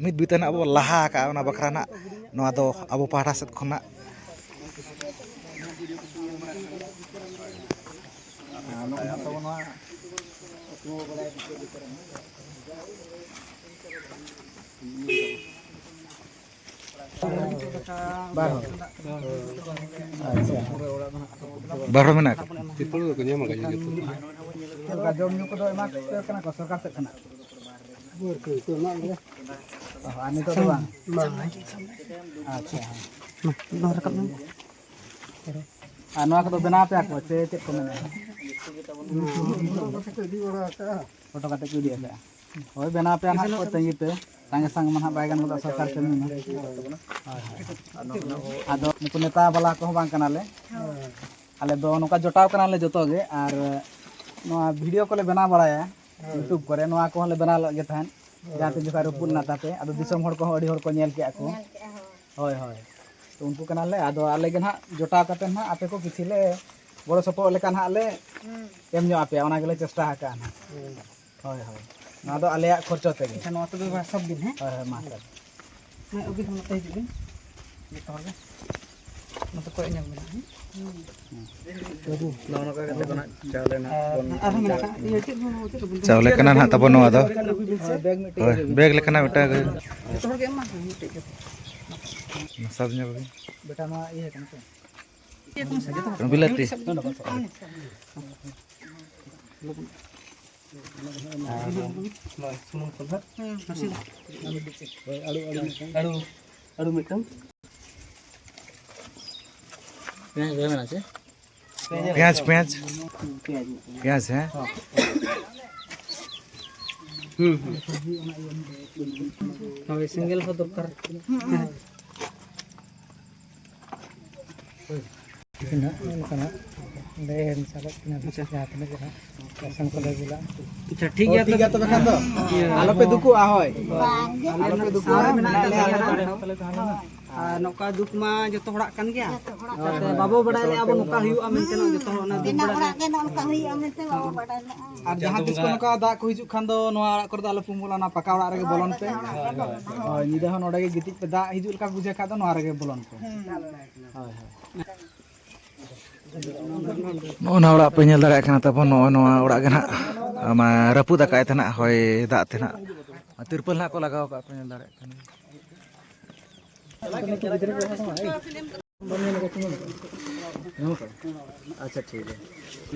ᱢᱤᱫ ᱵᱤᱛᱟᱹ ᱱᱟᱦᱟᱜ ᱵᱚ ᱞᱟᱦᱟ ᱟᱠᱟᱜᱼᱟ, ᱚᱱᱟ ᱵᱟᱠᱷᱨᱟ ᱱᱟᱦᱟᱜ ᱱᱚᱣᱟ ᱫᱚ ᱟᱵᱚ ᱯᱟᱦᱴᱟ ᱥᱮᱫ ᱠᱷᱚᱱᱟᱜ᱾ ᱵᱟᱨ ᱦᱚᱲ᱾ ᱟᱪᱪᱷᱟ᱾ ᱵᱟᱨ ᱦᱚᱲ ᱢᱮᱱᱟᱜ ᱠᱚᱣᱟ᱾ ᱪᱮᱫ ᱞᱮᱠᱟ ᱡᱚᱢ ᱧᱩ ᱠᱚᱫᱚ ᱮᱢᱟ ᱠᱚ ᱠᱟᱱᱟ ᱠᱚ ᱥᱚᱨᱠᱟᱨ ᱥᱮᱫ ᱠᱷᱚᱱᱟᱜ? ᱚ, ᱟᱨ ᱱᱤᱛᱚᱜ ᱫᱚ ᱵᱟᱝ? ᱟᱪᱪᱷᱟ, ᱦᱮᱸ᱾ ᱢᱟ, ᱱᱚᱣᱟ ᱨᱟᱠᱟᱵ ᱢᱮ᱾ ᱟᱨ ᱱᱚᱣᱟ ᱠᱚᱫᱚ ᱵᱮᱱᱟᱣ ᱯᱮᱭᱟ ᱠᱚ ᱥᱮ ᱪᱮᱫ ᱠᱚ ᱢᱮᱱᱟ? ᱯᱷᱳᱴᱳ ᱠᱟᱛᱮ ᱠᱚ ᱤᱫᱤ ᱟᱠᱟᱫᱼᱟ᱾ ᱦᱳᱭ, ᱵᱮᱱᱟᱣ ᱯᱮᱭᱟ ᱱᱟᱦᱟᱜ ᱠᱚ ᱛᱟᱺᱜᱤ ᱯᱮ᱾ ᱥᱟᱸᱜᱮ ᱥᱟᱝ ᱢᱟ ᱱᱟᱦᱟᱜ ᱵᱟᱭ ᱜᱟᱱ ᱜᱚᱫᱚᱜᱼᱟ ᱥᱚᱨᱠᱟᱨ ᱠᱟᱹᱢᱤ ᱢᱟ᱾ ᱦᱳᱭ, ᱦᱳᱭ᱾ ᱟᱫᱚ ᱱᱩᱠᱩ ᱱᱮᱛᱟ ᱵᱟᱞᱟ ᱠᱚᱦᱚᱸ ᱵᱟᱝ ᱠᱟᱱᱟᱞᱮ᱾ ᱟᱞᱮ ᱫᱚ ᱱᱚᱝᱠᱟ ᱡᱚᱴᱟᱣ ᱠᱟᱱᱟᱞᱮ ᱡᱚᱛᱚ ᱜᱮ, ᱟᱨ ᱱᱚᱣᱟ ᱵᱷᱤᱰᱤᱭᱳ ᱠᱚᱞᱮ ᱵᱮᱱᱟᱣ ᱵᱟᱲᱟᱭᱟ᱾ YouTube ᱠᱚᱨᱮ ᱱᱚᱣᱟ ᱠᱚᱦᱚᱸ ᱞᱮ ᱵᱮᱱᱟᱣ ᱞᱮᱫ ᱜᱮ ᱛᱟᱦᱮᱸᱫ, ᱡᱟᱦᱟᱸ ᱛᱤᱥ ᱡᱚᱠᱷᱟᱡ ᱨᱟᱹᱯᱩᱫ ᱞᱮᱱᱟ ᱛᱟᱯᱮ, ᱟᱫᱚ ᱫᱤᱥᱚᱢ ᱦᱚᱲ ᱠᱚᱦᱚᱸ ᱟᱹᱰᱤ ᱦᱚᱲ ᱠᱚ ᱧᱮᱞ ᱠᱮᱜᱼᱟ ᱠᱚ᱾ ᱧᱮᱞ ᱠᱮᱜᱼᱟ, ᱦᱳᱭ᱾ ᱦᱳᱭ, ᱦᱳᱭ᱾ ᱛᱚ ᱩᱱᱠᱩ ᱠᱟᱱᱟᱞᱮ, ᱟᱫᱚ ᱟᱞᱮ ᱜᱮ ᱱᱟᱦᱟᱜ ᱡᱚᱴᱟᱣ ᱠᱟᱛᱮ ᱱᱟᱦᱟᱜ ᱟᱯᱮ ᱠᱚ ᱠᱤᱪᱷᱤ ᱞᱮ ᱜᱚᱲᱚ ᱥᱚᱯᱚᱦᱚᱫ ᱞᱮᱠᱟ ᱱᱟᱦᱟᱜ ᱞᱮ ᱦᱩᱸ᱾ ᱮᱢ ᱧᱚᱜ ᱟᱯᱮᱭᱟ, ᱚᱱᱟ ᱜᱮᱞᱮ ᱪᱮᱥᱴᱟ ᱟᱠᱟᱜᱼᱟ ᱱᱟᱦᱟᱜ᱾ ᱦᱩᱸ᱾ ᱦᱳᱭ, ᱦᱳᱭ᱾ ᱱᱚᱣᱟ ᱫᱚ ᱟᱞᱮᱭᱟᱜ ᱠᱷᱚᱨᱪᱚ ᱛᱮᱜᱮ᱾ ᱟᱪᱪᱷᱟ, ᱱᱚᱣᱟ ᱛᱚᱵᱮ ᱢᱟ ᱥᱟᱵ ᱵᱤᱱ, ᱦᱮᱸ? ᱦᱳᱭ, ᱦᱳᱭ, ᱢᱟ ᱥᱟᱵ᱾ ᱦᱮᱸ, ᱟᱹᱵᱤᱱ ᱦᱚᱸ ᱱᱚᱛᱮ ᱦᱤᱡᱩᱜ ᱵᱤᱱ᱾ ᱡᱚᱛᱚ ᱦᱚᱲ ᱜᱮ᱾ ᱱᱚᱛᱮ ᱠᱚᱭᱚᱜ ᱧᱚᱜ ᱵᱤᱱ ᱦᱟᱸᱜ, ᱦᱮᱸ? ᱱᱚᱜᱼᱚ ᱱᱚᱝᱠᱟ ᱠᱟᱛᱮ ᱠᱚ ᱱᱟᱜ ᱪᱟᱣᱞᱮ ᱱᱟᱜ ᱟᱨ ᱵᱚᱱ ᱟᱨᱦᱚᱸ ᱢᱮᱱᱟᱜ ᱪᱟᱣᱞᱮ ᱠᱟᱜ, ᱤᱭᱟᱹ, ᱪᱮᱫ ᱦᱚᱸ, ᱪᱮᱫ ᱦᱚᱸ ᱵᱟᱹᱱᱩᱜ᱾ ᱪᱟᱣᱞᱮ ᱠᱟᱱᱟ ᱱᱟᱜ ᱛᱟᱵᱚᱱ ᱱᱚᱣᱟ ᱫᱚ᱾ ᱦᱳᱭ, ᱵᱮᱜᱽ ᱢᱤᱫᱴᱮᱡ ᱦᱳᱭ, ᱟᱹᱜᱩᱭ ᱵᱤᱱ᱾ ᱵᱮᱜᱽ ᱞᱮᱠᱟᱱᱟᱜ ᱢᱤᱫᱴᱟᱝ ᱟᱹᱜᱩᱭ ᱢᱮ᱾ ᱡᱚᱛᱚ ᱦᱚᱲ ᱜᱮ ᱮᱢ ᱢᱟ, ᱦᱮᱸ, ᱢᱤᱫᱴᱮᱡ ᱜᱮ᱾ ᱥᱟᱵ ᱧᱚᱜ ᱵᱤᱱ᱾ ᱵᱮᱴᱟ, ᱱᱚᱣᱟ ᱤᱭᱟᱹ ᱠᱟᱱᱟ ᱛᱚ? ᱵᱤᱞᱟᱹᱛᱤ᱾ ᱦᱮᱸ, ᱱᱚᱣᱟ ᱥᱩᱱᱩᱢ ᱠᱚ ᱱᱟᱜ᱾ ᱦᱳᱭ, ᱟᱹᱲᱩ, ᱟᱹᱲᱩ ᱢᱤᱫᱴᱟᱝ᱾ ᱟᱹᱲᱩ, ᱟᱹᱲᱩ ᱢᱤᱫᱴᱟᱝ᱾ ᱯᱮᱸᱭᱟᱡᱽ ᱨᱚᱦᱚᱭ ᱢᱮᱱᱟᱜᱼᱟ ᱪᱮ? ᱯᱮᱸᱭᱟᱡᱽ, ᱯᱮᱸᱭᱟᱡᱽ᱾ ᱯᱮᱸᱭᱟᱡᱽ ᱢᱤᱫᱴᱟᱝ᱾ ᱯᱮᱸᱭᱟᱡᱽ, ᱦᱮᱸ? ᱦᱩᱸ, ᱦᱩᱸ᱾ ᱦᱳᱭ, ᱥᱮᱸᱜᱮᱞ ᱦᱚᱸ ᱫᱚᱨᱠᱟᱨ᱾ ᱦᱩᱸ, ᱦᱩᱸ᱾ ᱴᱤᱯᱷᱤᱱ ᱦᱟᱸᱜ ᱱᱚᱜᱼᱚ ᱱᱚᱝᱠᱟ ᱦᱟᱸᱜ᱾ ᱚᱸᱰᱮ ᱢᱮᱥᱟᱞᱮᱫ ᱠᱤᱱᱟ ᱟᱪᱪᱷᱟ᱾ ᱡᱟᱦᱟᱸ ᱛᱤᱱᱟᱹᱜ ᱜᱮ ᱱᱟᱦᱟᱜ ᱥᱟᱥᱚᱱ ᱠᱚᱞᱮ ᱵᱮᱞᱟ᱾ ᱟᱪᱪᱷᱟ, ᱴᱷᱤᱠ ᱜᱮᱭᱟ ᱴᱷᱤᱠ ᱜᱮᱭᱟ ᱛᱚᱵᱮ ᱠᱷᱟᱱ ᱫᱚ᱾ ᱤᱭᱟᱹ, ᱟᱞᱚᱯᱮ ᱫᱩᱠᱩᱜᱼᱟ, ᱦᱳᱭ᱾ ᱵᱟᱝ ᱜᱮ᱾ ᱟᱞᱚᱯᱮ ᱫᱩᱠᱩᱜᱼᱟ᱾ ᱥᱟᱶᱨᱮ ᱢᱮᱱᱟᱜ ᱞᱮᱭᱟ᱾ ᱟᱨ ᱱᱚᱝᱠᱟ ᱫᱩᱠ ᱢᱟ ᱡᱚᱛᱚ ᱦᱚᱲᱟᱜ ᱠᱟᱱ ᱜᱮᱭᱟ᱾ ᱡᱚᱛᱚ ᱦᱚᱲᱟᱜ ᱦᱳᱭ, ᱠᱟᱱ ᱦᱳᱭ᱾ ᱵᱟᱵᱚ ᱵᱟᱲᱟᱭ ᱞᱮᱫᱼᱟ ᱟᱵᱚ ᱱᱚᱝᱠᱟ ᱦᱩᱭᱩᱜᱼᱟ ᱢᱮᱱᱛᱮ, ᱱᱚᱜᱼᱚᱭ ᱡᱚᱛᱚ ᱦᱚᱲ ᱚᱱᱟ ᱫᱩᱠ ᱵᱮᱱᱟᱣ ᱵᱟᱲᱟ ᱚᱲᱟᱜ ᱜᱮ ᱱᱚᱜᱼᱚ ᱱᱚᱝᱠᱟ ᱦᱩᱭᱩᱜᱼᱟ ᱢᱮᱱᱛᱮ ᱵᱟᱵᱚ ᱵᱟᱰᱟᱭ ᱞᱮᱫᱼᱟ᱾ ᱟᱨ ᱡᱟᱦᱟᱸ ᱛᱤᱥ ᱠᱚ ᱱᱚᱝᱠᱟ ᱫᱟᱜ ᱠᱚ ᱦᱤᱡᱩᱜ ᱠᱷᱟᱱ ᱫᱚ ᱱᱚᱣᱟ ᱚᱲᱟᱜ ᱠᱚᱨᱮ ᱫᱚ ᱟᱞᱚᱯᱮ ᱩᱢᱩᱞᱟ, ᱚᱱᱟ ᱯᱟᱠᱟ ᱚᱲᱟᱜ ᱨᱮᱜᱮ ᱵᱚᱞᱚᱱ ᱯᱮ᱾ ᱦᱳᱭ, ᱦᱳᱭ, ᱦᱳᱭ᱾ ᱦᱳᱭ, ᱧᱤᱫᱟᱹ ᱦᱚᱸ ᱱᱚᱰᱮ ᱜᱮ ᱜᱤᱛᱤᱡ ᱯᱮ, ᱫᱟᱜ ᱦᱤᱡᱩᱜ ᱞᱮᱠᱟ ᱵᱩᱡᱷᱟᱹᱜ ᱠᱷᱟᱱ ᱫᱚ ᱱᱚᱣᱟ ᱨᱮᱜᱮ ᱵᱚᱞᱚᱱ ᱯᱮ᱾ ᱦᱳᱭ, ᱦᱳᱭ᱾ ᱱᱚᱜᱼᱚ ᱱᱚᱣᱟ ᱚᱲᱟᱜ ᱯᱮ ᱧᱮᱞ ᱫᱟᱲᱮᱭᱟᱜ ᱠᱟᱱᱟ ᱛᱟᱵᱚᱱ, ᱱᱚᱜᱼᱚ ᱱᱚᱣᱟ ᱚᱲᱟᱜ ᱜᱮ ᱱᱟᱦᱟᱜ, ᱢᱟ, ᱨᱟᱹᱯᱩᱫ ᱟᱠᱟᱫ ᱛᱟᱦᱮᱱᱟ ᱦᱚᱭ ᱫᱟᱜ ᱛᱮ ᱱᱟᱦᱟᱜ᱾ ᱟᱨ ᱛᱤᱨᱯᱚᱞ ᱱᱟᱦᱟᱜ ᱠᱚ ᱞᱟᱜᱟᱣ ᱟᱠᱟᱫ ᱯᱮ ᱧᱮᱞ ᱫᱟᱲᱮᱭᱟᱜ ᱠᱟᱱᱟ᱾ ᱟᱪᱪᱷᱟ, ᱴᱷᱤᱠ ᱜᱮᱭᱟ᱾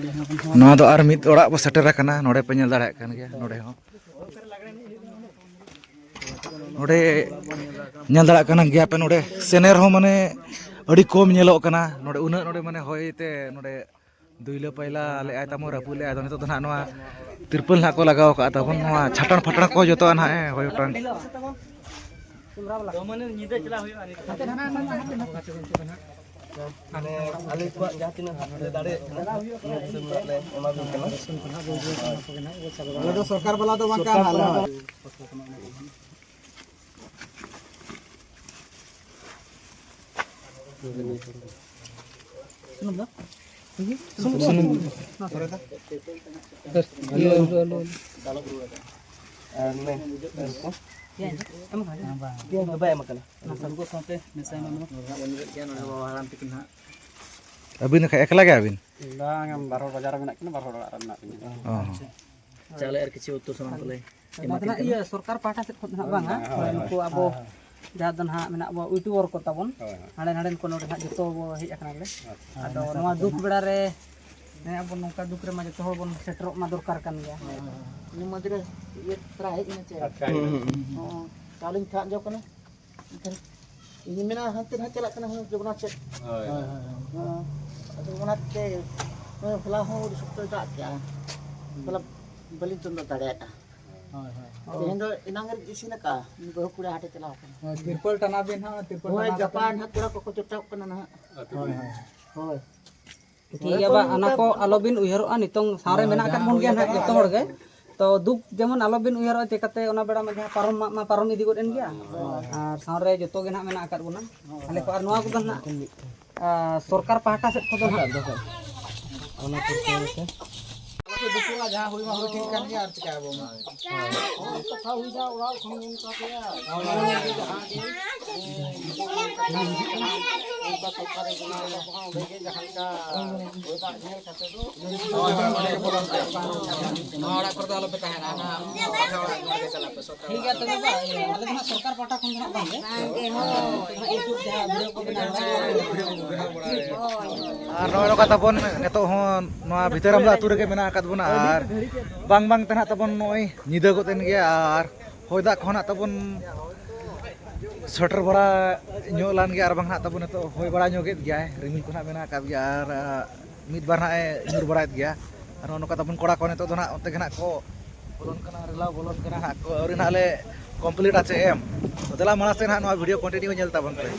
ᱱᱚᱣᱟ ᱫᱚ ᱟᱨ ᱢᱤᱫ ᱚᱲᱟᱜ ᱵᱚ ᱥᱮᱴᱮᱨ ᱟᱠᱟᱱᱟ, ᱱᱚᱰᱮ ᱯᱮ ᱧᱮᱞ ᱫᱟᱲᱮᱭᱟᱜ ᱠᱟᱱ ᱜᱮᱭᱟ, ᱱᱚᱰᱮ ᱦᱚᱸ᱾ ᱱᱚᱰᱮ ᱧᱮᱞ ᱫᱟᱲᱮᱭᱟᱜ ᱠᱟᱱ ᱜᱮᱭᱟ ᱯᱮ, ᱱᱚᱰᱮ ᱥᱮᱱᱮᱨ ᱦᱚᱸ ᱢᱟᱱᱮ ᱟᱹᱰᱤ ᱠᱚᱢ ᱧᱮᱞᱚᱜ ᱠᱟᱱᱟ᱾ ᱱᱚᱰᱮ ᱩᱱᱟᱹᱜ ᱱᱚᱰᱮ ᱢᱟᱱᱮ ᱦᱚᱭ ᱛᱮ ᱱᱚᱰᱮ ᱫᱩᱭᱞᱟᱹ ᱯᱟᱭᱞᱟ ᱞᱮᱜᱼᱟᱭ ᱛᱟᱵᱚᱱ, ᱨᱟᱹᱯᱩᱫ ᱞᱮᱜᱼᱟᱭ᱾ ᱟᱫᱚ ᱱᱤᱛᱚᱜ ᱫᱚ ᱱᱟᱦᱟᱜ ᱱᱚᱣᱟ ᱛᱤᱨᱯᱚᱞ ᱱᱟᱦᱟᱜ ᱠᱚ ᱞᱟᱜᱟᱣ ᱠᱟᱜᱼᱟ ᱛᱟᱵᱚᱱ, ᱱᱚᱣᱟ ᱪᱷᱟᱴᱟᱱ ᱯᱷᱟᱴᱟᱱ ᱠᱚ ᱡᱚᱛᱚᱣᱟᱜ ᱱᱟᱦᱟᱜ ᱮ ᱦᱚᱭ ᱚᱴᱟᱝ᱾ ᱢᱟᱱᱮ ᱟᱞᱮ ᱠᱚᱣᱟᱜ ᱡᱟᱦᱟᱸ ᱛᱤᱱᱟᱹᱜ ᱦᱟᱛ ᱞᱮ ᱫᱟᱲᱮᱭᱟᱜ ᱠᱟᱱᱟ, ᱩᱱᱟᱹᱜ ᱫᱤᱥᱚᱢ ᱨᱮᱱᱟᱜ ᱞᱮ ᱮᱢᱟ ᱵᱤᱱ ᱠᱟᱱᱟ᱾ ᱟᱞᱮ ᱫᱚ ᱥᱚᱨᱠᱟᱨ ᱵᱟᱞᱟ ᱫᱚ ᱵᱟᱝ ᱠᱟᱱᱟ ᱟᱞᱮ ᱦᱚᱸ᱾ ᱥᱩᱱᱩᱢ ᱫᱚ? ᱥᱩᱱᱩᱢ᱾ ᱥᱩᱱᱩᱢ᱾ ᱤᱭᱟᱹ, ᱟᱹᱞᱩ, ᱟᱹᱞᱩ᱾ ᱟᱨ ᱱᱮ, ᱯᱮᱸᱭᱟᱡᱽ ᱫᱚ? ᱯᱮᱸᱭᱟᱡᱽ ᱫᱚ ᱵᱟᱭ ᱮᱢ ᱟᱠᱟᱱᱟ᱾ ᱚᱱᱟ ᱥᱟᱝ ᱠᱚ ᱥᱟᱶᱛᱮ ᱢᱮᱥᱟᱭ ᱢᱟ ᱱᱚᱣᱟ᱾ ᱟᱹᱵᱤᱱ ᱫᱚ ᱮᱠᱞᱟ ᱜᱮ ᱟᱹᱵᱤᱱ? ᱵᱟᱝ, ᱵᱟᱨ ᱦᱚᱲ ᱵᱟᱡᱟᱨ ᱨᱮ ᱢᱮᱱᱟᱜ ᱠᱤᱱᱟ, ᱵᱟᱨ ᱦᱚᱲ ᱚᱲᱟᱜ ᱨᱮ ᱢᱮᱱᱟᱜ ᱞᱤᱧᱟ᱾ ᱚ᱾ ᱪᱟᱣᱞᱮ ᱟᱨ ᱠᱤᱪᱷᱩ ᱩᱛᱩ ᱥᱟᱢᱟᱱ ᱠᱚᱞᱮ ᱮᱢᱟ ᱫᱚ ᱯᱮ ᱱᱟᱦᱟᱜ ᱠᱟᱱᱟ᱾ ᱤᱭᱟᱹ ᱥᱚᱨᱠᱟᱨ ᱯᱟᱦᱴᱟ ᱥᱮᱫ ᱠᱷᱚᱱ ᱫᱚ ᱱᱟᱦᱟᱜ ᱵᱟᱝᱟ᱾ ᱦᱳᱭ, ᱦᱳᱭ, ᱦᱳᱭ᱾ ᱱᱩᱠᱩ ᱟᱵᱚ ᱦᱳᱭ, ᱦᱳᱭ᱾ ᱡᱟᱦᱟᱸ ᱫᱚ ᱱᱟᱦᱟᱜ ᱢᱮᱱᱟᱜ ᱵᱚ ᱤᱭᱩᱴᱩᱵᱟᱨ ᱠᱚ ᱛᱟᱵᱚᱱ, ᱦᱳᱭ, ᱦᱳᱭ᱾ ᱦᱟᱸᱰᱮ ᱱᱟᱸᱰᱮᱱ ᱠᱚ ᱱᱚᱰᱮ ᱱᱟᱦᱟᱜ ᱡᱚᱛᱚ ᱵᱚ ᱦᱮᱡ ᱟᱠᱟᱱᱟ ᱵᱚᱞᱮ᱾ ᱟᱪᱪᱷᱟ᱾ ᱟᱫᱚ ᱱᱚᱣᱟ ᱫᱩᱠ ᱵᱮᱲᱟ ᱨᱮ, ᱦᱮᱸ, ᱟᱵᱚ ᱱᱚᱝᱠᱟ ᱫᱩᱠ ᱨᱮᱢᱟ ᱡᱚᱛᱚ ᱦᱚᱲ ᱵᱚᱱ ᱥᱮᱴᱮᱨᱚᱜ ᱢᱟ ᱫᱚᱨᱠᱟᱨ ᱠᱟᱱ ᱜᱮᱭᱟ᱾ ᱦᱳᱭ, ᱦᱳᱭ, ᱦᱳᱭ᱾ ᱩᱱᱤ ᱢᱚᱫᱽᱫᱷᱮ ᱨᱮ ᱤᱭᱟᱹ ᱛᱷᱚᱲᱟ ᱦᱮᱡ ᱮᱱᱟ ᱪᱮ? ᱟᱪᱪᱷᱟ᱾ ᱦᱩᱸ, ᱦᱩᱸ, ᱦᱩᱸ᱾ ᱦᱚᱸ, ᱪᱟᱣᱞᱮᱧ ᱠᱷᱟᱣᱟᱜ ᱡᱚ ᱠᱟᱱᱟ᱾ ᱮᱱᱠᱷᱟᱱ ᱤᱧ ᱢᱮᱱᱟ ᱦᱟᱱᱛᱮ ᱱᱟᱦᱟᱜ ᱪᱟᱞᱟᱜ ᱠᱟᱱᱟ, ᱦᱩᱱᱟᱹᱝ ᱡᱚᱜᱚᱱᱱᱟᱛᱷ ᱥᱮᱫ᱾ ᱦᱳᱭ᱾ ᱦᱳᱭ, ᱦᱳᱭ, ᱦᱳᱭ᱾ ᱦᱚᱸ, ᱟᱫᱚ ᱚᱱᱟᱛᱮ ᱱᱚᱜᱼᱚᱭ ᱦᱚᱞᱟ ᱦᱚᱸ ᱟᱹᱰᱤ ᱥᱚᱠᱛᱚᱭ ᱫᱟᱜ ᱠᱮᱜᱼᱟ᱾ ᱦᱩᱸ᱾ ᱦᱚᱞᱟ ᱵᱟᱹᱞᱤᱧ ᱪᱚᱸᱫᱟ ᱫᱟᱲᱮᱭᱟᱜᱼᱟ᱾ ᱦᱳᱭ, ᱦᱳᱭ᱾ ᱛᱮᱦᱮᱧ ᱫᱚ ᱮᱱᱟᱝ ᱨᱮ ᱤᱥᱤᱱ ᱟᱠᱟᱫᱼᱟ, ᱩᱱᱤ ᱵᱟᱹᱦᱩ ᱠᱩᱲᱤ ᱦᱟᱴᱮ ᱪᱟᱞᱟᱣ ᱟᱠᱟᱱᱟ᱾ ᱦᱳᱭ, ᱛᱤᱨᱯᱚᱞ ᱴᱟᱱᱟ ᱵᱤᱱ ᱦᱟᱸᱜ, ᱛᱤᱨᱯᱚᱞ ᱦᱳᱭ, ᱴᱟᱱᱟ ᱜᱟᱯᱟ ᱠᱟᱛᱮ ᱱᱟᱦᱟᱜ ᱠᱚᱲᱟ ᱠᱚᱠᱚ ᱡᱚᱴᱟᱣᱚᱜ ᱠᱟᱱᱟ ᱱᱟᱦᱟᱜ᱾ ᱦᱳᱭ, ᱦᱳᱭ᱾ ᱦᱳᱭ᱾ ᱴᱷᱤᱠ ᱜᱮᱭᱟ, ᱵᱟ, ᱚᱱᱟ ᱠᱚ ᱟᱞᱚᱵᱤᱱ ᱩᱭᱦᱟᱹᱨᱚᱜᱼᱟ, ᱱᱤᱛᱚᱝ ᱥᱟᱶᱨᱮ ᱢᱮᱱᱟᱜ ᱟᱠᱟᱫ ᱵᱚᱱ ᱜᱮᱭᱟ ᱱᱟᱦᱟᱜ ᱡᱚᱛᱚ ᱦᱚᱲ ᱜᱮ᱾ ᱛᱚ ᱫᱩᱠ ᱡᱮᱢᱚᱱ ᱟᱞᱚᱵᱤᱱ ᱩᱭᱦᱟᱹᱨᱚᱜᱼᱟ, ᱪᱤᱠᱟᱹᱛᱮ ᱚᱱᱟ ᱵᱮᱲᱟ ᱢᱟ ᱡᱟᱦᱟᱸ ᱯᱟᱨᱚᱢ ᱢᱟ, ᱢᱟ ᱯᱟᱨᱚᱢ ᱤᱫᱤ ᱜᱚᱫ ᱮᱱ ᱜᱮᱭᱟ᱾ ᱟᱨ ᱥᱟᱶᱨᱮ ᱡᱚᱛᱚ ᱜᱮ ᱱᱟᱦᱟᱜ ᱢᱮᱱᱟᱜ ᱟᱠᱟᱫ ᱵᱚᱱᱟ ᱟᱞᱮ ᱠᱚ᱾ ᱟᱨ ᱱᱚᱣᱟ ᱠᱚᱫᱚ ᱱᱟᱦᱟᱜ, ᱟᱨ ᱥᱚᱨᱠᱟᱨ ᱯᱟᱦᱴᱟ ᱥᱮᱫ ᱠᱷᱚᱱ ᱫᱚ ᱱᱟᱦᱟᱜ ᱚᱱᱟ ᱠᱚ ᱡᱟᱦᱟᱸ ᱦᱩᱭ ᱢᱟ ᱦᱩᱭ ᱴᱷᱤᱠ ᱠᱟᱱ ᱜᱮᱭᱟ, ᱟᱨ ᱪᱤᱠᱟᱹᱭᱟᱵᱚᱱ? ᱠᱟᱛᱷᱟ ᱦᱩᱭ ᱫᱟ, ᱚᱲᱟᱜ ᱠᱷᱚᱱ ᱵᱚᱱ ᱠᱟᱛᱮᱭᱟ᱾ ᱚᱱᱠᱟ ᱥᱚᱨᱠᱟᱨᱮ ᱵᱮᱱᱟᱣ ᱮᱫᱟ, ᱚᱸᱰᱮ ᱜᱮ ᱡᱟᱦᱟᱸ ᱞᱮᱠᱟ ᱦᱚᱭ ᱫᱟᱜ ᱧᱮᱞ ᱠᱟᱛᱮ ᱫᱚ ᱱᱚᱣᱟ ᱚᱲᱟᱜ ᱠᱚᱨᱮ ᱫᱚ ᱟᱞᱚᱯᱮ ᱛᱟᱦᱮᱱᱟ, ᱚᱱᱟ ᱯᱟᱠᱟ ᱚᱲᱟᱜ ᱠᱚᱨᱮ ᱜᱮ ᱪᱟᱞᱟᱜ ᱯᱮ᱾ ᱥᱚᱨᱠᱟᱨ ᱴᱷᱤᱠ ᱜᱮᱭᱟ, ᱛᱚᱵᱮ ᱵᱟ, ᱤᱭᱟᱹ, ᱟᱞᱮ ᱫᱚ ᱱᱟᱦᱟᱜ ᱥᱚᱨᱠᱟᱨ ᱯᱟᱦᱴᱟ ᱠᱷᱚᱱ ᱫᱚ ᱱᱟᱦᱟᱜ ᱵᱟᱝ ᱜᱮ᱾ ᱵᱟᱝ ᱜᱮ, ᱦᱳᱭ᱾ YouTube ᱡᱟᱦᱟᱸ video ᱠᱚ ᱵᱮᱱᱟᱣ ᱵᱟᱲᱟᱭᱟ᱾ ᱟᱨ ᱱᱚᱜᱼᱚᱭ ᱱᱚᱝᱠᱟ ᱛᱟᱵᱚᱱ ᱱᱤᱛᱚᱜ ᱦᱚᱸ ᱱᱚᱣᱟ ᱵᱷᱤᱛᱟᱹᱨᱟᱢᱫᱟ ᱟᱹᱛᱩ ᱨᱮᱜᱮ ᱢᱮᱱᱟᱜ ᱟᱠᱟᱫ ᱵᱚᱱᱟ, ᱟᱨ ᱵᱟᱝ ᱵᱟᱝ ᱛᱮ ᱱᱟᱦᱟᱜ ᱛᱟᱵᱚᱱ ᱱᱚᱜᱼᱚᱭ ᱧᱤᱫᱟᱹ ᱜᱚᱫ ᱮᱱ ᱜᱮᱭᱟ, ᱟᱨ ᱦᱚᱭ ᱫᱟᱜ ᱠᱚᱦᱚᱸ ᱱᱟᱦᱟᱜ ᱛᱟᱵᱚᱱ ᱥᱮᱴᱮᱨ ᱵᱟᱲᱟ ᱧᱚᱜ ᱞᱮᱱ ᱜᱮᱭᱟ, ᱟᱨ ᱵᱟᱝ ᱱᱟᱦᱟᱜ ᱛᱟᱵᱚᱱ ᱱᱤᱛᱚᱜ ᱦᱚᱭ ᱵᱟᱲᱟ ᱧᱚᱜᱮᱫ ᱜᱮᱭᱟᱭ, ᱨᱤᱢᱤᱞ ᱠᱚ ᱱᱟᱦᱟᱜ ᱢᱮᱱᱟᱜ ᱟᱠᱟᱫ ᱜᱮᱭᱟ, ᱟᱨ ᱢᱤᱫ ᱵᱟᱨ ᱱᱟᱦᱟᱜ ᱮ ᱧᱩᱨ ᱵᱟᱲᱟᱭᱮᱫ ᱜᱮᱭᱟ᱾ ᱟᱨ ᱱᱚᱜᱼᱚ ᱱᱚᱝᱠᱟ ᱛᱟᱵᱚᱱ ᱠᱚᱲᱟ ᱠᱚ ᱱᱤᱛᱚᱜ ᱫᱚ ᱱᱟᱦᱟᱜ ᱚᱱᱛᱮ ᱜᱮ ᱱᱟᱦᱟᱜ ᱠᱚ ᱵᱚᱞᱚᱱ ᱠᱟᱱᱟ, ᱨᱮᱞᱟ ᱵᱚᱞᱚᱱ ᱠᱟᱱᱟ ᱱᱟᱦᱟᱜ ᱠᱚ, ᱟᱹᱣᱨᱤ ᱱᱟᱦᱟᱜ ᱞᱮ complete ᱟ ᱪᱮᱫ ᱮᱢ᱾ ᱛᱚ ᱫᱮᱞᱟ ᱢᱟᱲᱟᱝ ᱥᱮᱫ ᱱᱟᱦᱟᱜ ᱱᱚᱣᱟ video continue ᱧᱮᱞ ᱛᱟᱵᱚᱱ ᱯᱮ᱾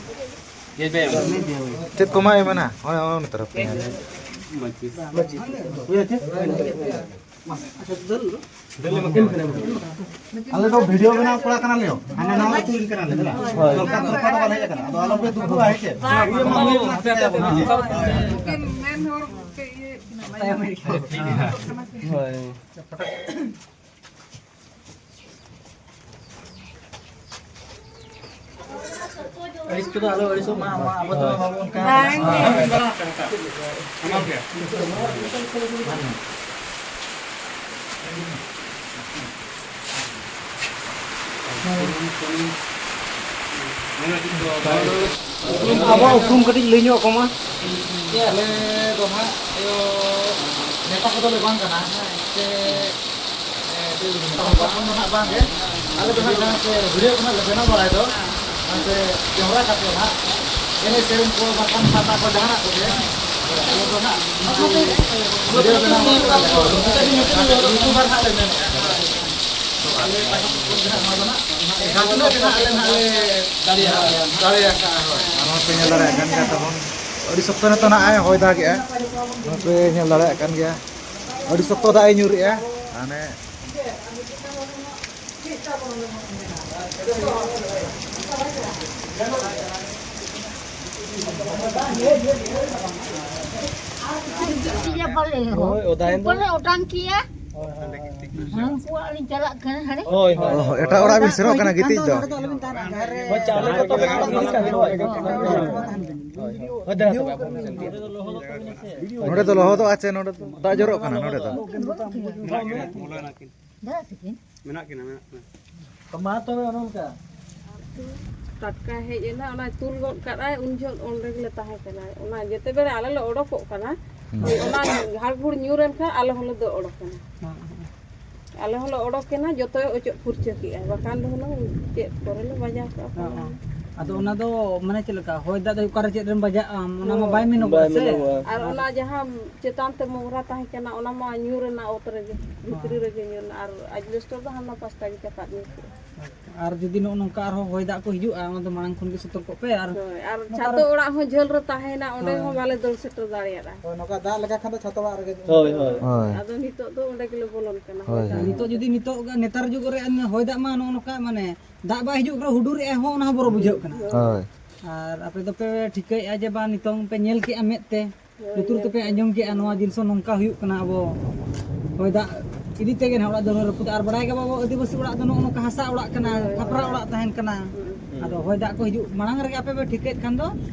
ᱪᱮᱫ ᱠᱚ ᱢᱟ ᱮᱢᱮᱱᱟ? ᱦᱳᱭ, ᱦᱳᱭ, ᱚᱱᱟ ᱛᱚᱨᱚᱯ ᱛᱮ᱾ ᱟᱞᱮ ᱫᱚ video ᱵᱮᱱᱟᱣ ᱠᱚᱲᱟ ᱠᱟᱱᱟᱞᱮ, ᱦᱟᱱᱟ ᱱᱟᱣᱟ ᱟᱹᱛᱩ ᱨᱮᱱ ᱠᱟᱱᱟᱞᱮ, ᱫᱮᱞᱟ᱾ ᱫᱚᱨᱠᱟᱨ, ᱫᱚᱨᱠᱟᱨ ᱫᱚ ᱵᱟᱞᱮ ᱦᱮᱡ ᱟᱠᱟᱱᱟ᱾ ᱟᱫᱚ ᱟᱞᱚᱯᱮ ᱫᱩᱠᱩᱜᱼᱟ, ᱦᱮᱸ ᱪᱮ? ᱩᱱᱠᱤᱱ ᱢᱮᱱ ᱦᱚᱲ ᱠᱚ ᱤᱭᱟᱹ ᱦᱳᱭ᱾ ᱟᱹᱲᱤᱥ ᱠᱚᱫᱚ ᱟᱞᱚ ᱟᱹᱲᱤᱥᱚᱜ ᱢᱟ, ᱟᱵᱚ ᱫᱚ ᱵᱟᱵᱚᱱ ᱠᱟᱱᱟ᱾ ᱵᱟᱝ ᱜᱮ᱾ ᱟᱵᱚᱣᱟᱜ ᱩᱯᱨᱩᱢ ᱠᱟᱹᱴᱤᱡ ᱞᱟᱹᱭ ᱧᱚᱜ ᱟᱠᱚ ᱢᱟ᱾ ᱟᱞᱮ ᱫᱚ ᱦᱟᱸᱜ, ᱤᱭᱟᱹ, ᱱᱮᱛᱟ ᱠᱚᱫᱚ ᱞᱮ ᱵᱟᱝ ᱠᱟᱱᱟ᱾ ᱥᱮ ᱵᱟᱝ ᱫᱚ ᱦᱟᱸᱜ ᱵᱟᱝ ᱜᱮ᱾ ᱟᱞᱮ ᱫᱚ ᱦᱟᱸᱜ ᱡᱟᱦᱟᱸ ᱥᱮ video ᱠᱚ ᱦᱟᱸᱜ ᱞᱮ ᱵᱮᱱᱟᱣ ᱵᱟᱲᱟᱭ ᱫᱚ, ᱚᱱᱟᱛᱮ ᱡᱟᱣᱨᱟ ᱠᱟᱛᱮ ᱦᱟᱸᱜ ᱮᱱᱮᱡ ᱥᱮᱨᱮᱧ ᱠᱚ ᱵᱟᱝᱠᱷᱟᱱ ᱯᱟᱛᱟ ᱠᱚ ᱡᱟᱦᱟᱱᱟᱜ ᱠᱚᱜᱮ, ᱟᱞᱮ ᱫᱚ ᱦᱟᱸᱜ video ᱵᱮᱱᱟᱣ ᱠᱟᱛᱮ ᱞᱮ, YouTuber ᱦᱟᱸᱜ ᱞᱮ ᱢᱮᱱᱮᱫᱼᱟ᱾ ᱟᱞᱮ ᱯᱟᱦᱴᱟ ᱠᱷᱚᱱ ᱜᱮ ᱦᱟᱸᱜ ᱱᱚᱣᱟ ᱫᱚ ᱦᱟᱸᱜ ᱡᱟᱦᱟᱸ ᱛᱤᱱᱟᱹᱜ ᱜᱮ ᱦᱟᱸᱜ ᱟᱞᱮ ᱦᱟᱸᱜ ᱞᱮ ᱫᱟᱲᱮᱭᱟᱜᱼᱟ, ᱫᱟᱲᱮᱭᱟᱜᱼᱟ ᱦᱳᱭ᱾ ᱟᱨ ᱱᱚᱣᱟ ᱯᱮ ᱧᱮᱞ ᱫᱟᱲᱮᱭᱟᱜ ᱠᱟᱱ ᱜᱮᱭᱟ ᱛᱟᱵᱚᱱ, ᱟᱹᱰᱤ ᱥᱚᱠᱛᱚ ᱱᱤᱛᱚᱜ ᱱᱟᱜ ᱮ ᱦᱚᱭ ᱫᱟᱜᱮᱜᱼᱟ᱾ ᱱᱚᱣᱟ ᱯᱮ ᱧᱮᱞ ᱫᱟᱲᱮᱭᱟᱜ ᱠᱟᱱ ᱜᱮᱭᱟ, ᱟᱹᱰᱤ ᱥᱚᱠᱛᱚ ᱫᱟᱜ ᱮ ᱧᱩᱨᱮᱜᱼᱟ᱾ ᱦᱟᱱᱮ ᱤᱭᱟᱹ ᱯᱟᱞᱮ ᱦᱳᱭ, ᱚᱫᱟᱭᱮᱱ ᱫᱚ᱾ ᱯᱟᱞᱮ ᱚᱴᱟᱝ ᱠᱮᱭᱟ᱾ ᱦᱟᱱᱠᱩᱣᱟᱜ ᱞᱤᱧ ᱪᱟᱞᱟᱜ ᱠᱟᱱᱟ ᱦᱟᱸᱰᱮ᱾ ᱦᱳᱭ, ᱦᱳᱭ᱾ ᱚ, ᱮᱴᱟᱜ ᱚᱲᱟᱜ ᱵᱤᱱ ᱥᱮᱱᱚᱜ ᱠᱟᱱᱟ ᱜᱤᱛᱤᱡ ᱫᱚ? ᱦᱳᱭ, ᱪᱟᱣᱞᱮ ᱠᱚ ᱛᱚ ᱢᱮᱱᱟᱜᱼᱟ, ᱤᱫᱤ ᱠᱟᱜ ᱵᱤᱱ᱾ ᱦᱳᱭ, ᱦᱳᱭ᱾ ᱦᱳᱭ, ᱫᱮᱞᱟ ᱛᱚᱵᱮ ᱟᱵᱚ ᱵᱚᱱ ᱥᱮᱱ ᱜᱮᱭᱟ᱾ ᱱᱚᱰᱮ ᱫᱚ ᱞᱚᱦᱚᱫᱚᱜᱼᱟ ᱪᱮ? ᱱᱚᱰᱮ ᱫᱚ ᱫᱟᱜ ᱡᱚᱨᱚᱜ ᱠᱟᱱᱟ ᱱᱚᱰᱮ ᱫᱚ? ᱫᱟᱜ ᱛᱮᱜᱮ᱾ ᱢᱮᱱᱟᱜ ᱠᱤᱱᱟ, ᱢᱮᱱᱟᱜ ᱠᱤᱱᱟ᱾ ᱛᱚ ᱢᱟ ᱛᱚᱵᱮ ᱚᱱᱮ ᱚᱱᱠᱟ᱾ ᱴᱟᱴᱠᱟ ᱦᱮᱡ ᱮᱱᱟ, ᱚᱱᱟ ᱛᱩᱞ ᱜᱚᱫ ᱠᱟᱫᱟᱭ, ᱩᱱ ᱡᱚᱦᱚᱜ ᱚᱸᱰᱮ ᱜᱮᱞᱮ ᱛᱟᱦᱮᱸ ᱠᱟᱱᱟ᱾ ᱚᱱᱟ ᱡᱮᱛᱮ ᱵᱮᱲᱟ ᱟᱞᱮ ᱞᱮ ᱚᱰᱚᱠᱚᱜ ᱠᱟᱱᱟ, ᱦᱩᱸ᱾ ᱦᱳᱭ, ᱚᱱᱟ ᱦᱟᱲᱦᱩᱲ ᱧᱩᱨ ᱮᱱ ᱠᱷᱟᱱ ᱟᱞᱮ ᱦᱚᱸᱞᱮ ᱫᱟᱹᱲ ᱚᱰᱚᱠ ᱮᱱᱟ᱾ ᱦᱮᱸ, ᱦᱮᱸ᱾ ᱟᱞᱮ ᱦᱚᱸᱞᱮ ᱚᱰᱚᱠ ᱮᱱᱟ, ᱡᱚᱛᱚᱭ ᱚᱪᱚᱜ ᱯᱷᱩᱨᱪᱟᱹ ᱠᱮᱜᱼᱟ, ᱵᱟᱠᱷᱟᱱ ᱫᱚ ᱦᱩᱱᱟᱹᱝ ᱪᱮᱫ ᱠᱚᱨᱮ ᱞᱮ ᱵᱟᱡᱟᱣ ᱠᱚᱜᱼᱟ ᱦᱮᱸ, ᱯᱟᱞᱮ᱾ ᱦᱮᱸ᱾ ᱟᱫᱚ ᱚᱱᱟ ᱫᱚ ᱢᱟᱱᱮ ᱪᱮᱫ ᱞᱮᱠᱟ, ᱦᱚᱭ ᱫᱟᱜ ᱫᱚ ᱚᱠᱟᱨᱮ ᱪᱮᱫ ᱨᱮᱢ ᱵᱟᱡᱟᱜᱼᱟ, ᱚᱱᱟ ᱢᱟ ᱦᱳᱭ᱾ ᱵᱟᱭ ᱢᱮᱱᱚᱜᱚᱜᱼᱟ ᱵᱟᱭ ᱥᱮ? ᱢᱮᱱᱚᱜᱚᱜᱼᱟ᱾ ᱟᱨ ᱚᱱᱟ ᱡᱟᱦᱟᱸ ᱪᱮᱛᱟᱱ ᱛᱮ ᱢᱚᱜᱽᱨᱟ ᱛᱟᱦᱮᱸ ᱠᱟᱱᱟ, ᱚᱱᱟ ᱢᱟ ᱧᱩᱨ ᱮᱱᱟ ᱚᱛ ᱨᱮᱜᱮ, ᱵᱷᱤᱛᱨᱤ ᱦᱮᱸ᱾ ᱨᱮᱜᱮ ᱧᱩᱨ ᱮᱱᱟ, ᱟᱨ ᱟᱡᱵᱮᱥᱴᱟᱨ ᱫᱚ ᱦᱟᱱᱟ ᱯᱟᱥᱴᱟ ᱜᱮ ᱪᱟᱯᱟᱫ ᱧᱩᱨ ᱠᱮᱜᱼᱟ᱾ ᱟᱨ ᱡᱩᱫᱤ ᱱᱚᱜᱼᱚ ᱱᱚᱝᱠᱟ ᱟᱨᱦᱚᱸ ᱦᱚᱭ ᱫᱟᱜ ᱠᱚ ᱦᱤᱡᱩᱜᱼᱟ, ᱚᱱᱟ ᱫᱚ ᱢᱟᱲᱟᱝ ᱠᱷᱚᱱ ᱜᱮ ᱥᱚᱛᱚᱨᱠᱚᱜ ᱯᱮ᱾ ᱟᱨ ᱦᱳᱭ, ᱟᱨ ᱱᱚᱝᱠᱟ ᱪᱷᱟᱛᱚ ᱟᱨᱦᱚᱸ ᱚᱲᱟᱜ ᱦᱚᱸ ᱡᱷᱟᱹᱞ ᱨᱮ ᱛᱟᱦᱮᱸᱭᱮᱱᱟ, ᱚᱸᱰᱮ ᱦᱳᱭ᱾ ᱦᱚᱸ ᱵᱟᱞᱮ ᱫᱟᱹᱲ ᱥᱮᱴᱮᱨ ᱫᱟᱲᱮᱭᱟᱫᱟ᱾ ᱦᱳᱭ, ᱱᱚᱝᱠᱟ ᱫᱟᱜ ᱞᱮᱠᱟ ᱠᱷᱟᱱ ᱫᱚ ᱪᱷᱟᱛᱚ ᱚᱲᱟᱜ ᱨᱮᱜᱮ ᱦᱳᱭ᱾ ᱦᱳᱭ᱾ ᱟᱫᱚ ᱱᱤᱛᱚᱜ ᱫᱚ ᱚᱸᱰᱮ ᱜᱮᱞᱮ ᱵᱚᱞᱚᱱ ᱠᱟᱱᱟ, ᱦᱳᱭ, ᱦᱳᱭ ᱦᱳᱭ᱾ ᱫᱟᱜ᱾ ᱱᱤᱛᱚᱜ ᱡᱩᱫᱤ ᱱᱤᱛᱚᱜ ᱱᱮᱛᱟᱨ ᱡᱩᱜᱽ ᱨᱮ ᱦᱚᱭ ᱫᱟᱜ ᱢᱟ ᱱᱚᱜᱼᱚ ᱱᱚᱝᱠᱟ, ᱢᱟᱱᱮ ᱫᱟᱜ ᱵᱟᱭ ᱦᱤᱡᱩᱜ ᱨᱮᱦᱚᱸ ᱦᱩᱰᱩᱨᱮᱜᱼᱟᱭ ᱦᱚᱸ, ᱚᱱᱟ ᱦᱚᱸ ᱵᱚᱨᱚ ᱵᱩᱡᱷᱟᱹᱜ ᱠᱟᱱᱟ᱾ ᱦᱳᱭ᱾ ᱟᱨ ᱟᱯᱮ ᱫᱚᱯᱮ ᱴᱷᱤᱠᱟᱹᱭᱮᱫᱼᱟ ᱡᱮ ᱵᱟᱝ, ᱱᱤᱛᱚᱝ ᱯᱮ ᱧᱮᱞ ᱠᱮᱜᱼᱟ ᱢᱮᱫ ᱛᱮ, ᱦᱳᱭ, ᱞᱩᱛᱩᱨ ᱧᱮᱞ ᱛᱮᱯᱮ ᱠᱮᱜᱼᱟ᱾ ᱟᱸᱡᱚᱢ ᱠᱮᱜᱼᱟ, ᱱᱚᱣᱟ ᱡᱤᱱᱤᱥ ᱦᱚᱸ ᱱᱚᱝᱠᱟ ᱦᱩᱭᱩᱜ ᱠᱟᱱᱟ, ᱟᱵᱚ ᱦᱚᱭ ᱫᱟᱜ ᱤᱫᱤ ᱛᱮᱜᱮ ᱱᱟᱦᱟᱜ ᱚᱲᱟᱜ ᱫᱩᱣᱟᱹᱨ ᱨᱟᱹᱯᱩᱫᱚᱜᱼᱟ᱾ ᱟᱨ ᱵᱟᱲᱟᱭ ᱜᱮ ᱵᱟᱵᱚ, ᱟᱹᱫᱤᱵᱟᱹᱥᱤ ᱚᱲᱟᱜ ᱫᱚ ᱱᱚᱜᱼᱚ ᱱᱚᱝᱠᱟ ᱦᱟᱥᱟ ᱚᱲᱟᱜ ᱠᱟᱱᱟ, ᱦᱳᱭ, ᱦᱳᱭ᱾ ᱠᱷᱟᱯᱨᱟ ᱚᱲᱟᱜ ᱛᱟᱦᱮᱱ ᱠᱟᱱᱟ᱾ ᱦᱩᱸ᱾ ᱟᱫᱚ ᱦᱚᱭ ᱫᱟᱜ ᱠᱚ ᱦᱤᱡᱩᱜ ᱢᱟᱲᱟᱝ ᱨᱮᱜᱮ ᱟᱯᱮ ᱯᱮ ᱴᱷᱤᱠᱟᱹᱭᱮᱫ ᱠᱷᱟᱱ ᱫᱚ,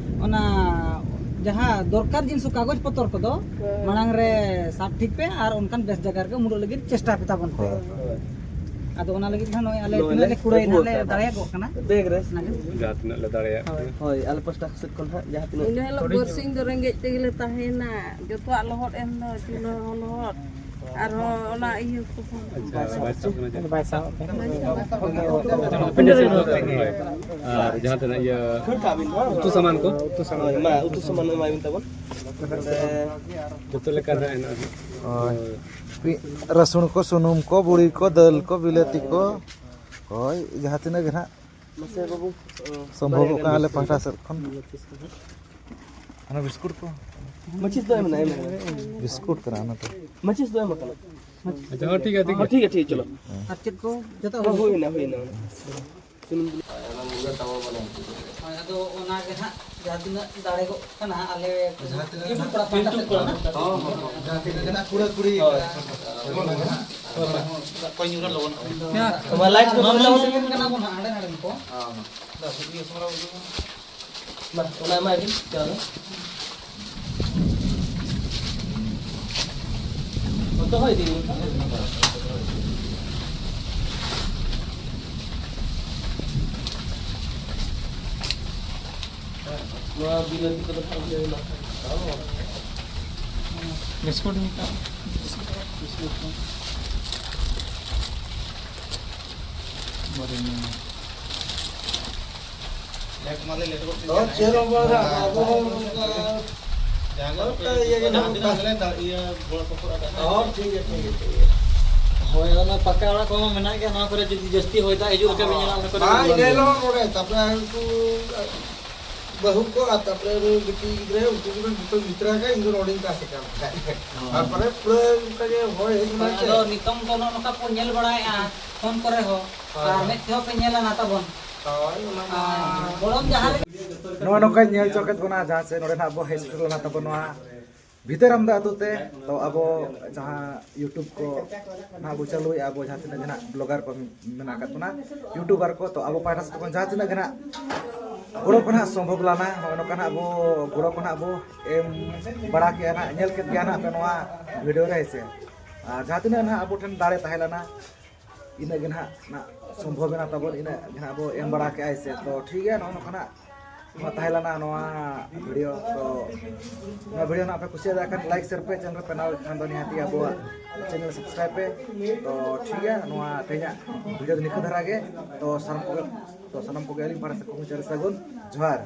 ᱚᱱᱟ ᱡᱟᱦᱟᱸ ᱫᱚᱨᱠᱟᱨ ᱡᱤᱱᱤᱥ ᱠᱚ, ᱠᱟᱜᱚᱡᱽ ᱯᱚᱛᱚᱨ ᱠᱚᱫᱚ ᱦᱳᱭ᱾ ᱢᱟᱲᱟᱝ ᱨᱮ ᱥᱟᱵ ᱴᱷᱤᱠ ᱯᱮ ᱟᱨ ᱚᱱᱠᱟᱱ ᱵᱮᱥ ᱡᱟᱭᱜᱟ ᱨᱮᱜᱮ ᱩᱢᱩᱞᱚᱜ ᱞᱟᱹᱜᱤᱫ ᱪᱮᱥᱴᱟ ᱯᱮ ᱛᱟᱵᱚᱱ ᱯᱮ᱾ ᱦᱳᱭ᱾ ᱦᱳᱭ᱾ ᱟᱫᱚ ᱚᱱᱟ ᱞᱟᱹᱜᱤᱫ ᱱᱟᱦᱟᱜ ᱱᱚᱜᱼᱚᱭ ᱟᱞᱮ ᱱᱚᱜᱼᱚᱭ ᱛᱤᱱᱟᱹᱜ ᱞᱮ ᱞᱮ ᱠᱩᱲᱟᱹᱭ ᱠᱩᱨᱩᱢᱩᱴᱩ ᱱᱟᱦᱟᱜ ᱞᱮ ᱟᱠᱟᱫᱟ᱾ ᱫᱟᱲᱮᱭᱟᱜᱚᱜ ᱠᱟᱱᱟ᱾ ᱵᱮᱜᱽ ᱨᱮ᱾ ᱚᱱᱟᱜᱮ᱾ ᱡᱟᱦᱟᱸ ᱛᱤᱱᱟᱹᱜ ᱞᱮ ᱫᱟᱲᱮᱭᱟᱜ ᱦᱳᱭ᱾ ᱠᱟᱱᱟ᱾ ᱦᱳᱭ, ᱟᱞᱮ ᱯᱟᱥᱴᱟ ᱥᱮᱫ ᱠᱷᱚᱱ ᱦᱟᱸᱜ ᱡᱟᱦᱟᱸ ᱛᱤᱱᱟᱹᱜ ᱤᱱᱟᱹ ᱦᱤᱞᱳᱜ ᱦᱩᱰᱤᱧ ᱵᱟᱨᱥᱤᱧ ᱫᱚ ᱨᱮᱸᱜᱮᱡ ᱛᱮᱜᱮ ᱞᱮ ᱛᱟᱦᱮᱸᱭᱮᱱᱟ᱾ ᱡᱚᱛᱚᱣᱟᱜ ᱞᱚᱦᱚᱫ ᱮᱱ ᱫᱚ, ᱪᱩᱞᱦᱟᱹ ᱦᱚᱸ ᱞᱚᱦᱚᱫ, ᱟᱨᱦᱚᱸ ᱚᱱᱟ ᱤᱭᱟᱹ ᱠᱚᱦᱚᱸ᱾ ᱟᱪᱪᱷᱟ, ᱵᱟᱭ ᱥᱟᱵ ᱠᱟᱱᱟ᱾ ᱵᱟᱭ ᱥᱟᱵ ᱠᱟᱱᱟ᱾ ᱟᱨ ᱡᱟᱦᱟᱸ ᱛᱤᱱᱟᱹᱜ ᱤᱭᱟᱹ ᱩᱛᱩ ᱥᱟᱢᱟᱱ ᱠᱚ? ᱩᱛᱩ ᱥᱟᱢᱟᱱ, ᱢᱟ, ᱩᱛᱩ ᱥᱟᱢᱟᱱ ᱮᱢᱟᱭ ᱵᱤᱱ ᱛᱟᱵᱚᱱ᱾ ᱡᱚᱛᱚ ᱞᱮᱠᱟᱱᱟᱜ ᱦᱮᱱᱟᱜᱼᱟ᱾ ᱦᱳᱭ᱾ ᱯᱤ-, ᱨᱟᱹᱥᱩᱱ ᱠᱚ, ᱥᱩᱱᱩᱢ ᱠᱚ, ᱵᱩᱲᱤ ᱠᱚ, ᱫᱟᱹᱞ ᱠᱚ, ᱵᱤᱞᱟᱹᱛᱤ ᱠᱚ, ᱦᱳᱭ, ᱡᱟᱦᱟᱸ ᱛᱤᱱᱟᱹᱜ ᱜᱮ ᱱᱟᱦᱟᱜ ᱢᱟᱥᱮ ᱵᱟᱹᱵᱩ, ᱥᱚᱢᱵᱷᱚᱵᱚᱜ ᱠᱟᱱᱟ ᱟᱞᱮ ᱯᱟᱦᱴᱟ ᱥᱮᱫ ᱠᱷᱚᱱ᱾ ᱚᱱᱟ ᱵᱤᱥᱠᱩᱴ ᱠᱚ? ᱢᱟᱹᱪᱤᱥ ᱫᱚ ᱮᱢ ᱮᱱᱟ, ᱮᱢ ᱮᱱᱟ᱾ ᱵᱤᱥᱠᱩᱴ ᱠᱟᱱᱟ ᱚᱱᱟ ᱫᱚ᱾ ᱢᱟᱹᱪᱤᱥ ᱫᱚ ᱮᱢ ᱟᱠᱟᱱᱟ᱾ ᱟᱪᱪᱷᱟ, ᱦᱚᱸ, ᱴᱷᱤᱠ ᱜᱮᱭᱟ, ᱴᱷᱤᱠ ᱦᱚᱸ, ᱜᱮᱭᱟ᱾ ᱴᱷᱤᱠ ᱜᱮᱭᱟ, ᱴᱷᱤᱠ ᱜᱮᱭᱟ, ᱪᱚᱞᱚ᱾ ᱟᱨ ᱪᱮᱫ ᱠᱚ ᱡᱚᱛᱚ ᱦᱚᱸ, ᱦᱩᱭᱱᱟ, ᱦᱩᱭᱱᱟ, ᱦᱩᱭᱱᱟ᱾ ᱦᱳᱭ, ᱟᱫᱚ ᱚᱱᱟ ᱜᱮ ᱦᱟᱸᱜ ᱡᱟᱦᱟᱸ ᱛᱤᱱᱟᱹᱜ ᱫᱟᱲᱮ ᱜᱚᱜ ᱠᱟᱱᱟ, ᱟᱞᱮ ᱡᱟᱦᱟᱸ ᱛᱤᱱᱟᱹᱜ YouTube ᱯᱟᱦᱴᱟ ᱥᱮᱫ ᱠᱷᱚᱱ᱾ ᱦᱚᱸ, ᱦᱚᱸ, ᱦᱚᱸ᱾ ᱡᱟᱦᱟᱸ ᱛᱤᱱᱟᱹᱜ ᱜᱮ ᱱᱟᱜ ᱠᱩᱲᱟᱹ ᱠᱩᱲᱤ᱾ ᱦᱳᱭ᱾ ᱚᱠᱚᱭ ᱧᱩᱨᱦᱟᱹ ᱞᱚᱜᱚᱱᱚᱜ ᱠᱟᱱᱟ᱾ ᱛᱚᱵᱮ light ᱠᱚ ᱢᱟᱢᱟ ᱫᱚ ᱥᱮᱱ ᱠᱟᱱᱟ ᱵᱚᱱ ᱦᱟᱸᱜ, ᱦᱟᱸᱰᱮ ᱱᱟᱰᱮᱱ ᱠᱚ᱾ ᱦᱚᱸ, ᱦᱚᱸ᱾ ᱢᱟ, ᱚᱱᱟ ᱮᱢᱟᱭ ᱵᱤᱱ, ᱪᱟᱣ ᱫᱚ᱾ ᱫᱚᱦᱚ ᱤᱫᱤ ᱵᱤᱱ᱾ ᱱᱚᱣᱟ ᱵᱤᱞᱟᱹᱛᱤ ᱠᱚᱫᱚ ᱱᱟᱜ ᱤᱭᱟᱹ ᱦᱩᱭᱩᱜᱼᱟ᱾ ᱵᱤᱥᱠᱩᱴ ᱢᱤᱫᱴᱟᱝ᱾ ᱵᱤᱥᱠᱩᱴ ᱠᱚ᱾ ᱵᱟᱨᱭᱟ ᱢᱮᱱᱟᱜᱼᱟ᱾ ᱞᱮᱴ ᱢᱟᱞᱮ ᱞᱮᱴ ᱜᱚᱫ ᱠᱮᱫ ᱦᱳᱭ, ᱜᱮᱭᱟ᱾ ᱪᱮᱫ ᱦᱚᱸ ᱵᱟᱝ, ᱟᱵᱚ ᱦᱚᱸ ᱱᱚᱝᱠᱟ ᱡᱟᱦᱟᱸ ᱜᱮ ᱦᱳᱭ, ᱟᱯᱮ ᱤᱭᱟᱹ ᱜᱮ ᱡᱟᱦᱟᱸ ᱱᱟᱦᱟᱜ᱾ ᱛᱤᱱᱟᱹᱜ ᱜᱮᱞᱮ ᱫᱟ-, ᱤᱭᱟᱹ ᱜᱚᱲᱚ ᱥᱚᱯᱚᱦᱚᱫ ᱟᱞᱮ᱾ ᱦᱳᱭ, ᱴᱷᱤᱠ ᱜᱮᱭᱟ, ᱴᱷᱤᱠ ᱜᱮᱭᱟ, ᱴᱷᱤᱠ ᱜᱮᱭᱟ᱾ ᱦᱳᱭ, ᱚᱱᱟ ᱯᱟᱠᱟ ᱚᱲᱟᱜ ᱠᱚᱦᱚᱸ ᱢᱮᱱᱟᱜ ᱜᱮᱭᱟ, ᱱᱚᱣᱟ ᱠᱚᱨᱮ ᱡᱩᱫᱤ ᱡᱟᱹᱥᱛᱤ ᱦᱚᱭ ᱫᱟᱜ ᱦᱤᱡᱩᱜ ᱞᱮᱠᱟ ᱵᱤᱱ ᱧᱮᱞᱟ, ᱚᱱᱟ ᱠᱚᱨᱮ ᱵᱟᱝ, ᱵᱟᱝ ᱧᱮᱞ ᱜᱮ᱾ ᱦᱚᱸ ᱱᱚᱰᱮ, ᱛᱟᱯᱚᱨᱮ ᱩᱱᱠᱩ ᱵᱟᱹᱦᱩ ᱠᱚ ᱟᱨ ᱛᱟᱯᱚᱨᱮ ᱩᱱᱤ ᱵᱤᱴᱤ ᱜᱤᱫᱽᱨᱟᱹ, ᱩᱱᱠᱩ ᱠᱚᱫᱚ ᱡᱚᱛᱚ ᱢᱤᱛᱨᱟ ᱜᱮ, ᱤᱧ ᱫᱚ ᱱᱚᱰᱮᱧ ᱛᱟᱦᱮᱸ ᱠᱟᱱ ᱛᱟᱦᱮᱸᱫ᱾ ᱦᱚᱸ᱾ ᱛᱟᱨᱯᱚᱨᱮ ᱯᱩᱨᱟᱹ ᱚᱱᱠᱟ ᱜᱮ ᱦᱚᱭ ᱦᱮᱡ ᱮᱱᱟ ᱦᱳᱭ, ᱥᱮ᱾ ᱟᱫᱚ ᱱᱤᱛᱚᱝ ᱫᱚ ᱱᱚᱜᱼᱚ ᱱᱚᱝᱠᱟ ᱠᱚ ᱧᱮᱞ ᱵᱟᱲᱟᱭᱮᱫᱼᱟ ᱯᱷᱳᱱ ᱠᱚᱨᱮ ᱦᱚᱸ, ᱦᱳᱭ, ᱟᱨ ᱦᱳᱭ᱾ ᱢᱮᱫ ᱛᱮᱦᱚᱸ ᱯᱮ ᱧᱮᱞᱟ ᱱᱟ ᱛᱟᱵᱚᱱ᱾ ᱦᱳᱭ, ᱚᱱᱟ ᱢᱟ᱾ ᱟᱨ ᱜᱚᱲᱚᱢ ᱡᱟᱦᱟᱸ ᱨᱮ ᱱᱚᱜᱼᱚᱭ ᱱᱚᱝᱠᱟᱧ ᱧᱮᱞ ᱦᱚᱪᱚ ᱠᱮᱫ ᱵᱚᱱᱟ, ᱡᱟᱦᱟᱸ ᱥᱮᱫ ᱱᱚᱰᱮ ᱱᱟᱜ ᱵᱚ ᱦᱮᱡ ᱥᱮᱴᱮᱨ ᱞᱮᱱᱟ ᱛᱟᱵᱚᱱ ᱱᱚᱣᱟ ᱵᱷᱤᱛᱟᱹᱨ ᱟᱢᱫᱟ ᱟᱹᱛᱩ ᱛᱮ᱾ ᱛᱚ ᱟᱵᱚ ᱡᱟᱦᱟᱸ YouTube ᱠᱚ ᱱᱟᱜ ᱵᱚ ᱪᱟᱹᱞᱩᱭᱮᱫᱼᱟ, ᱟᱵᱚ ᱡᱟᱦᱟᱸ ᱛᱤᱱᱟᱹᱜ ᱜᱮ ᱱᱟᱜ blogger ᱠᱚ ᱢᱮᱱᱟᱜ ᱟᱠᱟᱫ ᱵᱚᱱᱟ, YouTuber ᱠᱚ, ᱛᱚ ᱟᱵᱚ ᱯᱟᱦᱴᱟ ᱥᱮᱫ ᱠᱷᱚᱱ ᱡᱟᱦᱟᱸ ᱛᱤᱱᱟᱹᱜ ᱜᱮ ᱱᱟᱜ ᱜᱚᱲᱚ ᱠᱚ ᱱᱟᱜ ᱥᱚᱢᱵᱷᱚᱵ ᱞᱟᱱᱟ, ᱱᱚᱜᱼᱚᱭ ᱱᱚᱝᱠᱟ ᱱᱟᱜ ᱟᱵᱚ ᱜᱚᱲᱚ ᱠᱚ ᱱᱟᱜ ᱵᱚ ᱮᱢ ᱵᱟᱲᱟ ᱠᱮᱜᱼᱟ ᱱᱟᱜ, ᱧᱮᱞ ᱠᱮᱫ ᱜᱮᱭᱟ ᱱᱟᱜ ᱯᱮ ᱱᱚᱣᱟ video ᱨᱮ, ᱦᱮᱸ ᱥᱮ᱾ ᱟᱨ ᱡᱟᱦᱟᱸ ᱛᱤᱱᱟᱹᱜ ᱱᱟᱜ ᱟᱵᱚ ᱴᱷᱮᱱ ᱫᱟᱲᱮ ᱛᱟᱦᱮᱸ ᱞᱮᱱᱟ, ᱤᱱᱟᱹᱜ ᱜᱮ ᱱᱟᱦᱟᱜ ᱱᱟᱜ ᱥᱚᱢᱵᱷᱚᱵ ᱮᱱᱟ ᱛᱟᱵᱚᱱ, ᱤᱱᱟᱹᱜ ᱜᱮ ᱱᱟᱦᱟᱜ ᱵᱚ ᱮᱢ ᱵᱟᱲᱟ ᱠᱮᱜᱼᱟᱭ ᱥᱮ᱾ ᱛᱚ ᱴᱷᱤᱠ ᱜᱮᱭᱟ, ᱱᱚᱜᱼᱚ ᱱᱚᱝᱠᱟ ᱱᱟᱜ ᱱᱚᱣᱟ ᱛᱟᱦᱮᱸ ᱞᱮᱱᱟ ᱱᱚᱣᱟ video᱾ ᱛᱚ ᱱᱚᱣᱟ video ᱱᱟᱜ ᱯᱮ ᱠᱩᱥᱤᱭᱟᱫᱟ ᱠᱷᱟᱱ like, share ᱯᱮ, channel ᱨᱮ ᱯᱮ ᱱᱟᱣᱟ ᱠᱷᱟᱱ ᱫᱚ ᱱᱤᱦᱟᱹᱛ ᱜᱮ ᱟᱵᱚᱣᱟᱜ channel subscribe ᱯᱮ᱾ ᱛᱚ ᱴᱷᱤᱠ ᱜᱮᱭᱟ, ᱱᱚᱣᱟ ᱛᱮᱦᱮᱧᱟᱜ video ᱫᱚ ᱱᱤᱝᱠᱟᱹ ᱫᱷᱟᱨᱟ ᱜᱮ᱾ ᱛᱚ ᱥᱟᱱᱟᱢ ᱠᱚᱜᱮ, ᱛᱚ ᱥᱟᱱᱟᱢ ᱠᱚᱜᱮ ᱟᱹᱞᱤᱧ ᱯᱟᱦᱴᱟ ᱥᱮᱫ ᱠᱷᱚᱱ ᱢᱩᱪᱟᱹᱫ ᱨᱮ ᱥᱟᱹᱜᱩᱱ ᱡᱚᱦᱟᱨ᱾